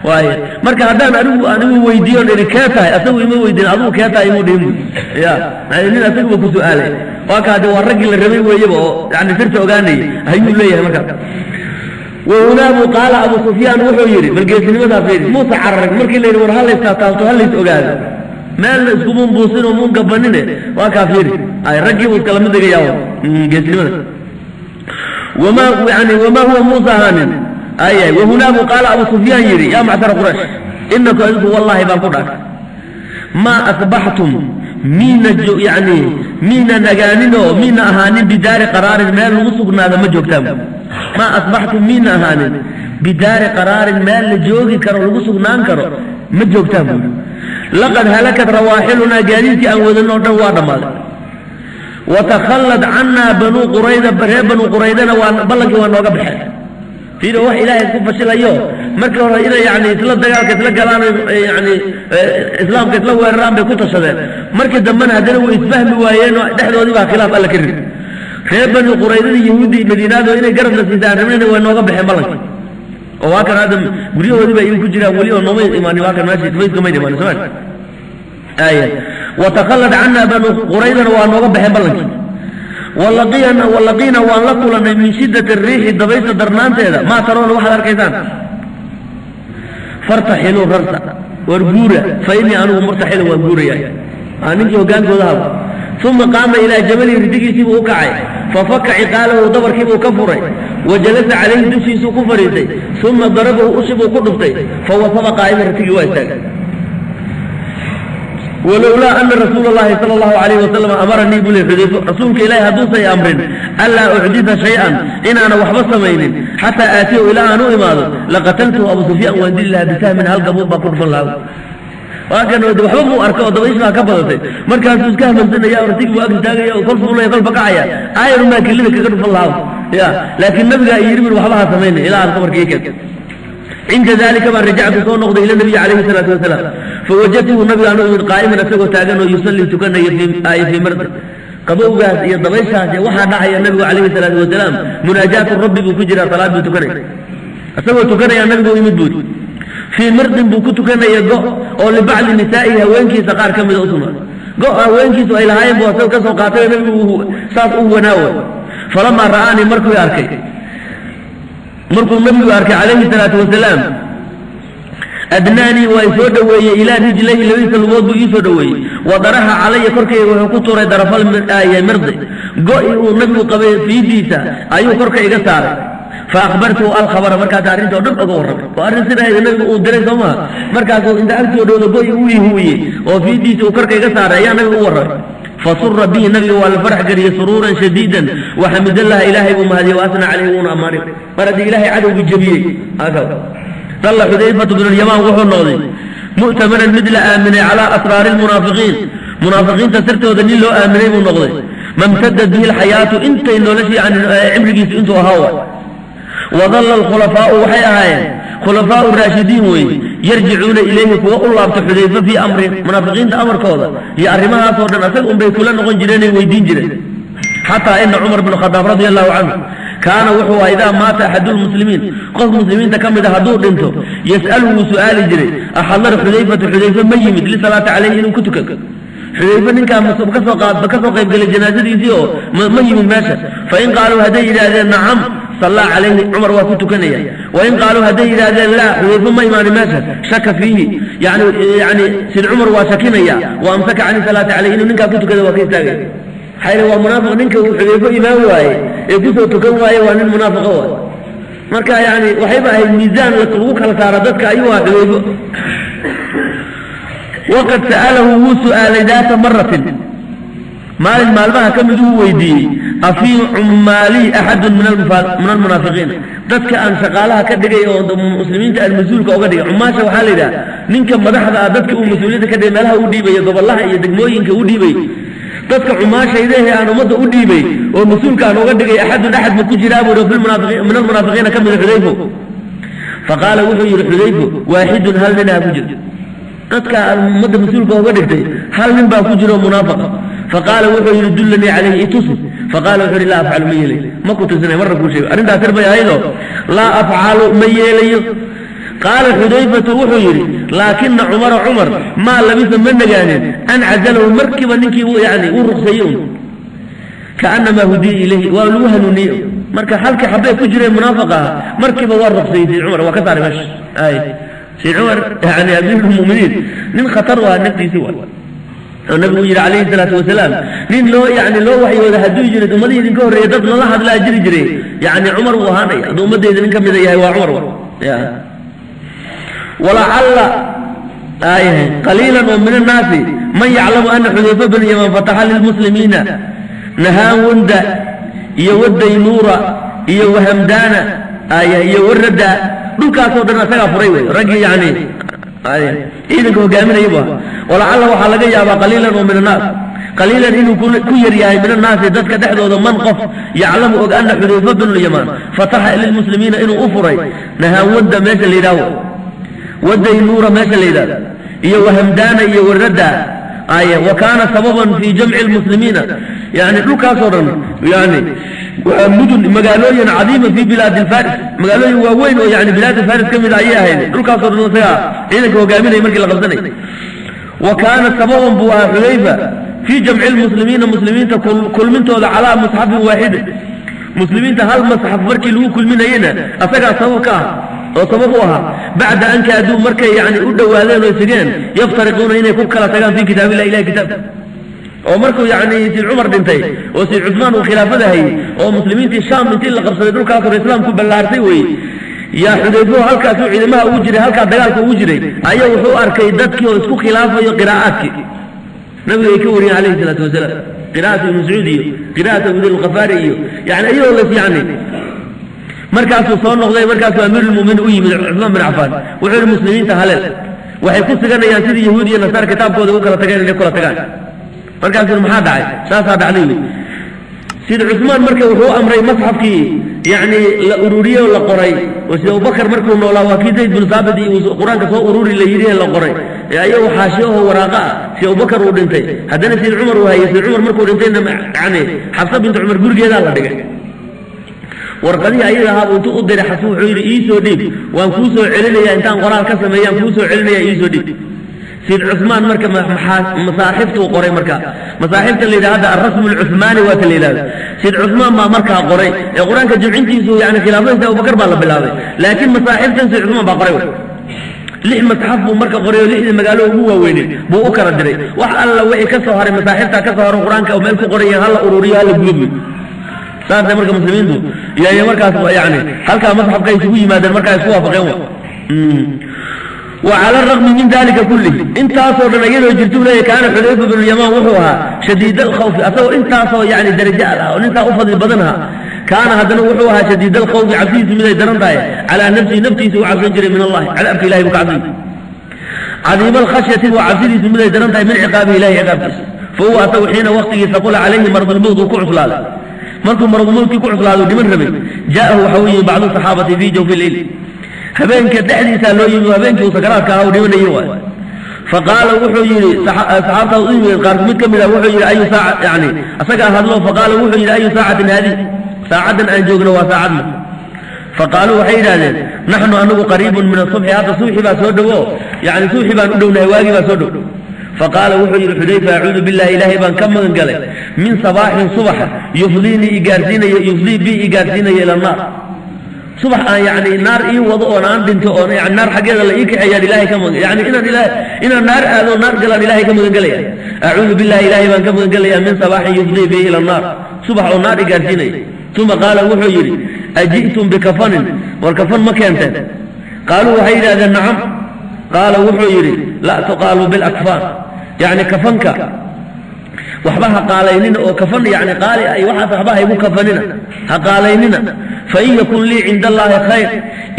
waaye. Marka haddaan anigu weydiiyon idhi: 'Kee tahay?' Asagu ima weydiin: 'Adigu kee tahay?' Imuu dhihin bu ya nin asaguba ku su'aalay. Waa ka hadde waa raggii la rabay weeyaba oo yani sirta ogaanayay ayuu leeyahay. Marka wahunaabu qaala Abu Sufyaan, wuxuu yidhi, bal geesinimadaa fiiri, muuse cararin markii la yidhi: 'War ha laystaataabto, ha lays ogaado.' Meelna iskumun buusinoo muun gabanine. Waa kaa, fiiri, ay raggii buu iskala mid dhigayaa geesnimada. Wamaa yani, wamaa huwa, muusa ahaanin. Ayay, wahunaabu qaala Abu Sufyaan yidhi: 'Yaa macshara Quraysh, inakum, adinku, wallaahi baan ku dhaartay, maa asbaxtum, miina yani miina nagaaninoo miina ahaanin, bidaari qaraarin, meel lagu sugnaada ma joogtaan. Maa asbaxtum, miina ahaanin, bidaari qaraarin, meel la joogi karo, lagu sugnaan karo ma joogtaan,' buuri. 'Laqad halakat rawaaxilunaa, gaadiidkii aan wadanno o dhan waa dhammaaday. Watakhallad cannaa Banuu Qurayda, reer Banuu Quraydana waa ballankii waa nooga baxeen.' Fiiro, wax Ilaahay isku fashilayo. Markii hore inay yani isla dagaalka isla galaan, yani islaamka isla weeraraan bay ku tashadeen. Markii dambena haddana way isfahmi waayeen oo dhexdoodii baa khilaaf Alla ka rid. Reer Bani Quraydadii, Yahuuddii Madiinaado inay garabna siisaan rabnayna way nooga baxeen ballankii, oo waa kan hadda guryahoodii baa igu ku jiraan weli oo noomay imaanin. Waa kan meesha ismayska may imaanin soma aya. Watakhallad cannaa Banu Quraydana, waa nooga baxeen ballankii. Walaqiyana, walaqiina, waan la kulannay, min shiddati riixi, dabaysha darnaanteeda, maa taroona, waxaad arkaysaan. Fartaxiluu, rarta, war guura. Fa innii, anigu, murtaxilun, waan guurayaa.' Aa ninkii hoggaankooda haba. Uma qaama ilaa jamalihi, ridigiisiibuu u kacay. Fafaka ciqaalahu, dabarkiibuu ka furay. Wa jalasa calayhi, dushiisuu ku fadhiistay. Uma darabahu, ushibuu ku dhuftay. Fawasaba qaa'iman, ritigii waa istaagay. Walowlaa ana rasuula allahi sala allahu alayhi wasalam amaranii, buu ley Xudayfo, rasuulka Ilaahi hadduusay amrin, anlaa uxdita shay-an, inaana waxba samaynin, xataa aatiyahu, ilaa aan u imaado, laqataltuhu, Abu Sufyaan waan dili lahaa, bisahmin, hal gabuun baa ku dhufan lahaa. Waa kan waxba muu arka oo dabaysh baa ka badatay. Markaasuu iska hamansanaya, rtigi buu ag istaagaya, kol fuulaya, kolba kacaya, aayarun baa kelida kaga dhufan lahaa ya. Laakiin nabigaa yidhi bir: 'Waxba ha samaynin ilaa aad qabarka ii keento.' Cinda dalika baan rajactu, soo noqday, ila nabiyi calayhi salaatu wasalaam. Fawajadtuhu, nabiga anu imid, qaa'iman, isagoo taagan oo yusallii, tukanaya, fii mardi. Qabowgaas iyo dabayshaas iyo waxaa dhacaya, nabigu calayhi salaatu wasalaam munaajaatu rabbi buu ku jiraa, salaad buu tukanaya. Isagoo tukanaya nabigu imid buuri. Fii mirdin buu ku tukanaya, go oo libacdi nisaa'ihi, haweenkiisa qaar ka mida u sugnaaday. Go haweenkiisu ay lahaayeen buu asaga ka soo qaatay nabigu, saas u wanaawa. Falamaa ra'aanii, markuu arkay, markuu nabigu arkay calayhi salaatu wasalaam, adnaanii, waa isoo dhoweeyey, ilaa rijlayhi, labadiisa lugood buu ii soo dhoweeyey. Wa daraxa calaya, korkayga wuxuu ku tuuray, darafal mirdi, go-i uu nabigu qabay fiidiisa ayuu korka iga saaray. Fa akhbartuhu alkhabara, markaas arrinta o dhan oga warramay oo arrin sidaayda nabigu uu diray, soo maha? Markaasuu inta agtoo dhowda goy uu ihuwiyey oo fiidiisa uu korka iga saaray ayaa nabigu u warramay. Fasura bihi, nabiga waa la farax geliyey, suruuran shadiidan, waxamidallaha, ilaahay buu mahadiyey, wa asnaa caleyhi, wuuna ammaanay mar haddii ilaahay cadowgii jebiyey. Dalla Xudayfatu bnu lyamaan wuxuu noqday mu'tamanan, mid la aaminay, calaa asraari lmunaafiqiin, munaafiqiinta sirtooda nin loo aaminay buu noqday. Mamtadad bihi alxayaatu, intay noloshii, yani cimrigiisu intuu ahaa wa. Wadalla alkhulafaau, waxay ahaayeen khulafaau raashidiin weeye, yarjicuuna ilayhi, kuwa u laabta Xudayfe, fii amrin, munaafiqiinta amarkooda iyo arrimahaasoo dhan asaga unbay kula noqon jireenay weydiin jireen. Xataa ina Cumar bn Khadaab radia allahu canhu kaana wuxuu aha idaa maata axadulmuslimiin, qof muslimiinta ka mid a hadduu dhinto, yas'alu, wuu su'aali jiray: axadara Xudayfatu, Xudayfe ma yimid, lisalaati caleyhi, inuu ku tukado? Xudayfe ninkaa kasoo kasoo qaybgalay janaasadiisii oo ma yimid meesha? Fain qaaluu, hadday yidhaahdeen nacam, sallaa calayhi Cumar, waa ku tukanaya. Wain qaaluu, hadday yidhaahdeen laa, Xudayfe ma imaanin meesha, shaka fiihi, yani sid Cumar waa shakinaya, wa amsaka cani salaati caleyh, inuu ninkaa ku tukada waa ka istaagaya. Maxaa yidhi? Waa munaafiq ninka uu Xudayfo imaan waaye ee kusoo tukan waaye, waa nin munaafiqa waay. Marka yani waxayba ahayd miisaan lagu kala saara dadka ayuu ahaa Xudayfo. Waqad sa'alahu, wuu su'aalay, daata maratin, maalin maalmaha ka mid uu weydiiyey: afii cummaalii axadun min almunaafiqiin? Dadka aan shaqaalaha ka dhigay oo muslimiinta aan mas-uulka oga dhigay. Cumaasha waxaa la yidhaha ninka madaxda ah dadka uu mas-uuliyadda ka dhigay, meelaha u dhiibayo, gobolaha iyo degmooyinka u dhiibay. Dadka cumaashaydahe aan ummadda u dhiibay oo mas-uulka aan oga dhigay, axadun, axad ma ku jiraa buu min almunaafiqiina ka mida Xudayfo? Faqaala, wuxuu yidhi Xudayfo: waaxidun, hal ninaa ku jira. Dadka aan ummadda mas-uulka oga dhigtay hal nin baa ku jiro munaafaqa. Faqaala, wuxuu yidhi: dullanii calayhi, itusi. Faqaala, wuxuu yidhi: laa afcalu, ma yeelayo, ma ku tusinay marna kuu sheego, arrintaas sir bay ahaydoo, laa afcalu, ma yeelayo. Qaala Xudayfatu, wuxuu yidhi: laakina Cumara, Cumar, maa labisa, ma nagaanin, an cazalahu, markiiba ninkii yani uu ruqseeyey un, kaanamaa hudiya ilayhi, waa lagu hanuuniyey. Marka halkii xabbay ku jireen munaafaqa ah markiiba waa ruqseeyey Sayd Cumar, waa ka saaray meesha. Ay Sayd Cumar, yani amiirulmuminiin, nin khatar u ahaa naftiisi waay, oo nabigu yidhi calayhi salaatu wasalaam: nin loo yani loo waxyooda hadduu jiro ummadihii idinka horreeya dad lala hadlaa jiri jiray, yani Cumar wuu ahaanaya. Hadduu ummadeyda nin ka mida yahay, waa Cumar. Ya walacalla ayahay qaliilan oo min annaasi man yaclamu ana Xudayfa bn Yaman fataxa lilmuslimiina Nahaawanda iyo Wadaynuura iyo Wahamdaana aya iyo Warada, dhulkaasoo dhan asagaa furay wey, raggii yani ciidanka hogaaminaya bu ahaa. Walacalla, waxaa laga yaabaa, qaliilan oo min annaas, qaliilan inuu ku yar yahay, min annaasi, dadka dhexdooda, man qof yaclamu og ana Xudayfa bnu lyamaan fataxa lilmuslimiina, inuu u furay Nahaawanda meesha la yidhahdo, Wadaynuura meesha la yidhahdo, iyo Wahamdaana iyo Warada ay, wa kaana sababan fii jamci lmuslimiina, yani dhulkaasoo dhan, yani waa mudun, magaalooyin cadiima fii bilaadi lfaris, magaalooyin waaweyn oo yani bilaadi faris ka mid a ayay ahayd. Dhulkaasoo dhan isagaa ciidanka hogaaminaya markii la qabsanay. Wa kaana sababan buu ahaa Xudayfa fii jamci lmuslimiina, muslimiinta kulmintooda, calaa musxafin waaxidin, muslimiinta hal masxaf markii lagu kulminayena asagaa sabab ka ah oo sabab u ahaa, bacda an kaaduu, markay yani u dhowaadeen oo sigeen, yaftariquuna, inay ku kala tagaan, fii kitaabillah, ilahi kitaabka. Oo markuu yani Sid Cumar dhintay oo Sid Cusmaan uu khilaafada hayey oo muslimiintii Shaam intii la qabsaday dhulkaas hore islaamku ballaartay weye, yaa Xudayfo halkaasuu ciidamaha ugu jiray, halkaa dagaalka ugu jiray, ayaa wuxuu arkay dadkii oo isku khilaafayo qiraa'aadkii nabiga ay ka wariyeen calayhi salaatu wasalaam, qiraa'atu Ibnu Mascuud iyo qiraa'atu Abu Dar Alkhafaari iyo yani iyadoo las yani. Markaasuu soo noqday, markaasuu amiirulmuminiin u yimid Cusmaan bin Cafaan. Wuxuu yihi: muslimiinta haleel waxay ku siganayaan sidii yahuud iyo nasaar kitaabkooda u kala tageen inay kula tagaan. Markaasuu: maxaa dhacay? Saasaa dhacday wy. Sida Cusmaan marka wuxuu amray masxafkii yani la ururiyey oo la qoray, oo sida Abubakar markuu noolaa waa kii Zayd bin Saabit iyo qur-aanka soo ururi la yidhi ee la qoray ayagoo xaashiyo oo waraaqa ah. Si Abubakar uu dhintay, haddana Sayid Cumar uu hayay. Sayid Cumar markuu dhintayna, yani Xabsa bintu Cumar gurigeedaa la dhigay. Warqadihii ayaga ahaa buu intuu u diray Xabse, wuxuu yidhi: ii soo dhiib, waan kuu soo celinaya, intaan qoraal ka sameeyaan kuu soo celinaya, ii soo dhiib. Sayid Cusmaan marka masaaxiftuu qoray. Marka masaaxifta la yidhaha hadda alrasmu alcuthmaani waata la yidhahdo, Sayid Cusmaan baa markaa qoray. Ee qur-aanka jamcintiisu yani khilaafadiisa Abubakar baa la bilaabay, laakiin masaaxiftan Sayid Cusmaan baa qoray. Lix masxaf buu marka qoray oo lixdii magaalo ugu waaweynay buu u kala diray. Wax alla wixii ka soo haray masaaxiftaa ka soo haro qur-aanka oo meel ku qorayan hala ururiyo, hala gubo. Saasay marka muslimiintu Iyo markaas yani halkaa masxafkay isugu yimaadeen, markaa isku waafaqeen. Wa cala araqmi min dalika kulih, intaasoo dhan iyadoo jirtu leeyahy, kaana Xudayfa bnu Lyamaan wuxuu ahaa shadiid alkhawfi, asagoo intaasoo yani darajo al ah oo nintaa u fadli badan ahaa, kaana haddana wuxuu ahaa shadiid alkhawfi, cabsidiisu miday daran tahay, calaa nafsihi, naftiisa u cabsan jiray, min Allahi, cadaabka Ilahay buu ka cabsan jiray, cadiima alkhashyati waa cabsidiisu miday daran tahay, min ciqaabihi, Ilahay ciqaabkiisa. Fa huwa asagu xiina waqtigii saqula calayhi maradulmowt, uu ku cuslaaday, markuu maradulmowtkii ku cuslaaday, dhiman rabay, jaa'ahu waxa u yimi bacdu saxaabati fii jawfi leyl, habeenka dhexdiisaa loo yimi, habeenkii uu sakaraadka ahaa uu dhimanayay waay. Faqaala wuxuu yidhi, saxaabtaa u yimid qaar mid ka mid ah wuxuu yidhi ayu saaca, yani asagaa hadlo, faqaala wuxuu yidhi: "Ayu saacatin haadi?" Saacaddan aan joogno waa saacadna. Faqaaluu waxay yidhahdeen: "Naxnu anagu qariibun min asubxi." Hadda subxi baa soo dhowo, yani subxi baan u dhownahay, waagii baa soo dhow. Faqaala wuxuu yidhi Xudayfa: "Acuudu billahi, Ilaahay baan ka magan galay, min sabaaxin, subax, yufdiinii i gaarsiinayo, yufdii bi i gaarsiinayo, ila annaar, subax aan yani naar ii wado oon aan dhinto oon yani naar xaggeeda la ii kaxeeyaan Ilahay ka magan, yani inaan Ilahay, inaan naar aado, naar galaan Ilahay ka magan gelaya. Acuudu billahi, Ilaahay baan ka magan gelaya, min sabaaxin yufdii bi ila annaar, subax oo naar i gaarsiinaya." Uma qaala wuxuu yidhi: "Aji'tum bikafanin?" War kafan ma keenteen? Qaaluu waxay yidhahdeen: "Nacam." Qaala wuxuu yidhi: "Laa tuqaalu bilakfaan," yani kafanka waxba ha qaalaynina, oo kafan yani qaali ay waxaas waxba haygu kafanina, ha qaalaynina. "Fain yakun lii cinda Allaahi khayr,"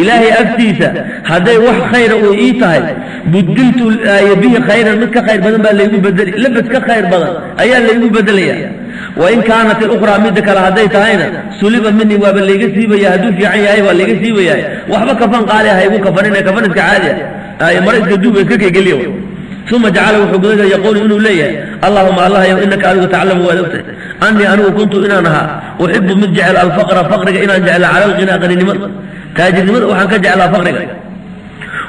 Ilaahay agtiisa hadday wax khayra uu ii tahay, "budiltu bihi khayran," mid ka khayr badan baa laygu bedeli, labas ka khayr badan ayaa laygu bedelaya. "Wain kaanat ilukhraa," midda kale hadday tahayna, "suliba minii," waaba layga siibaya, hadduu fiican yahay waa layga siibaya. Waxba kafan qaali ah haygu kafanina, kafan iska caadi ah, maro iska duuba iska keygeliya. Uma jacala wuxuu gudaga yaquulu inuu leeyahay: "Allahuma, Allahyow, inaka adigu taclamu, waad ogtahay, annii anigu kuntu inaan ahaa uxibu mid jecel alfaqra, faqriga inaan jeclaa, cala alghinaa, qaninimada, taajirnimada waxaan ka jeclaa faqriga,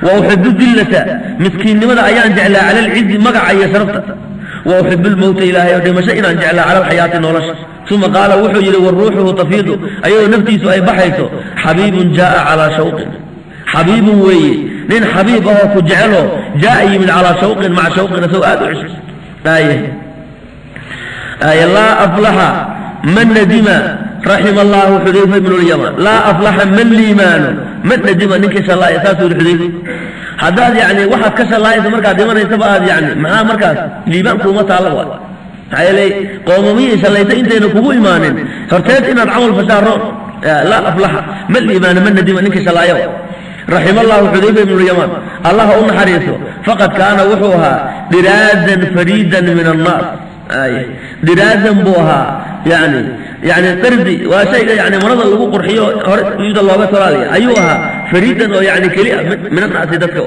wa uxibu dillata, miskiinnimada ayaan jeclaa, cala alcizi, magaca iyo sharafta, wa uxibu lmowta, Ilaahay oo dhimasho inaan jeclaa, cala alxayaati, nolosha." Uma qaala wuxuu yidhi wa ruuxuhu tafiidu, ayadoo naftiisu ay baxayso: "Xabiibun jaaa calaa shawqin," xabiibun weeye, nin xabiib ahoo ku jeceloo, jaaa yimid, calaa shawqin, maca shawqin, isagoo aada u cusub. Aye, laa aflaxa man nadima, raxima Allahu Xudayfa ibnu Lyaman. Laa aflaxa man liimaano man nadima, ninkii shallaaya. Saasuu yidhi Xudayfa. Haddaad yani waxaad ka shallaayaysa markaad dhimanaysaba aad yani maxaa markaas liibaan kuuma taalla waay. Maxaa yeelay qoomamihii shallayta intayna kugu imaanin horteed inaad camal fashaa roon. Laa aflaxa man liimaano man nadima, ninkii shallaaya. Raxima Allahu Xudayfa ibnu Lyamaan, Allah u naxariiso. Faqad kaana wuxuu ahaa dhiraazan fariidan min annaas. Dhiraazan buu ahaa, yani dardi waa shayga yani marada lagu qurxiyo, hore yuda looga tolaaliya ayuu ahaa, fariidan oo yani keli ah, min annaasi, dadka.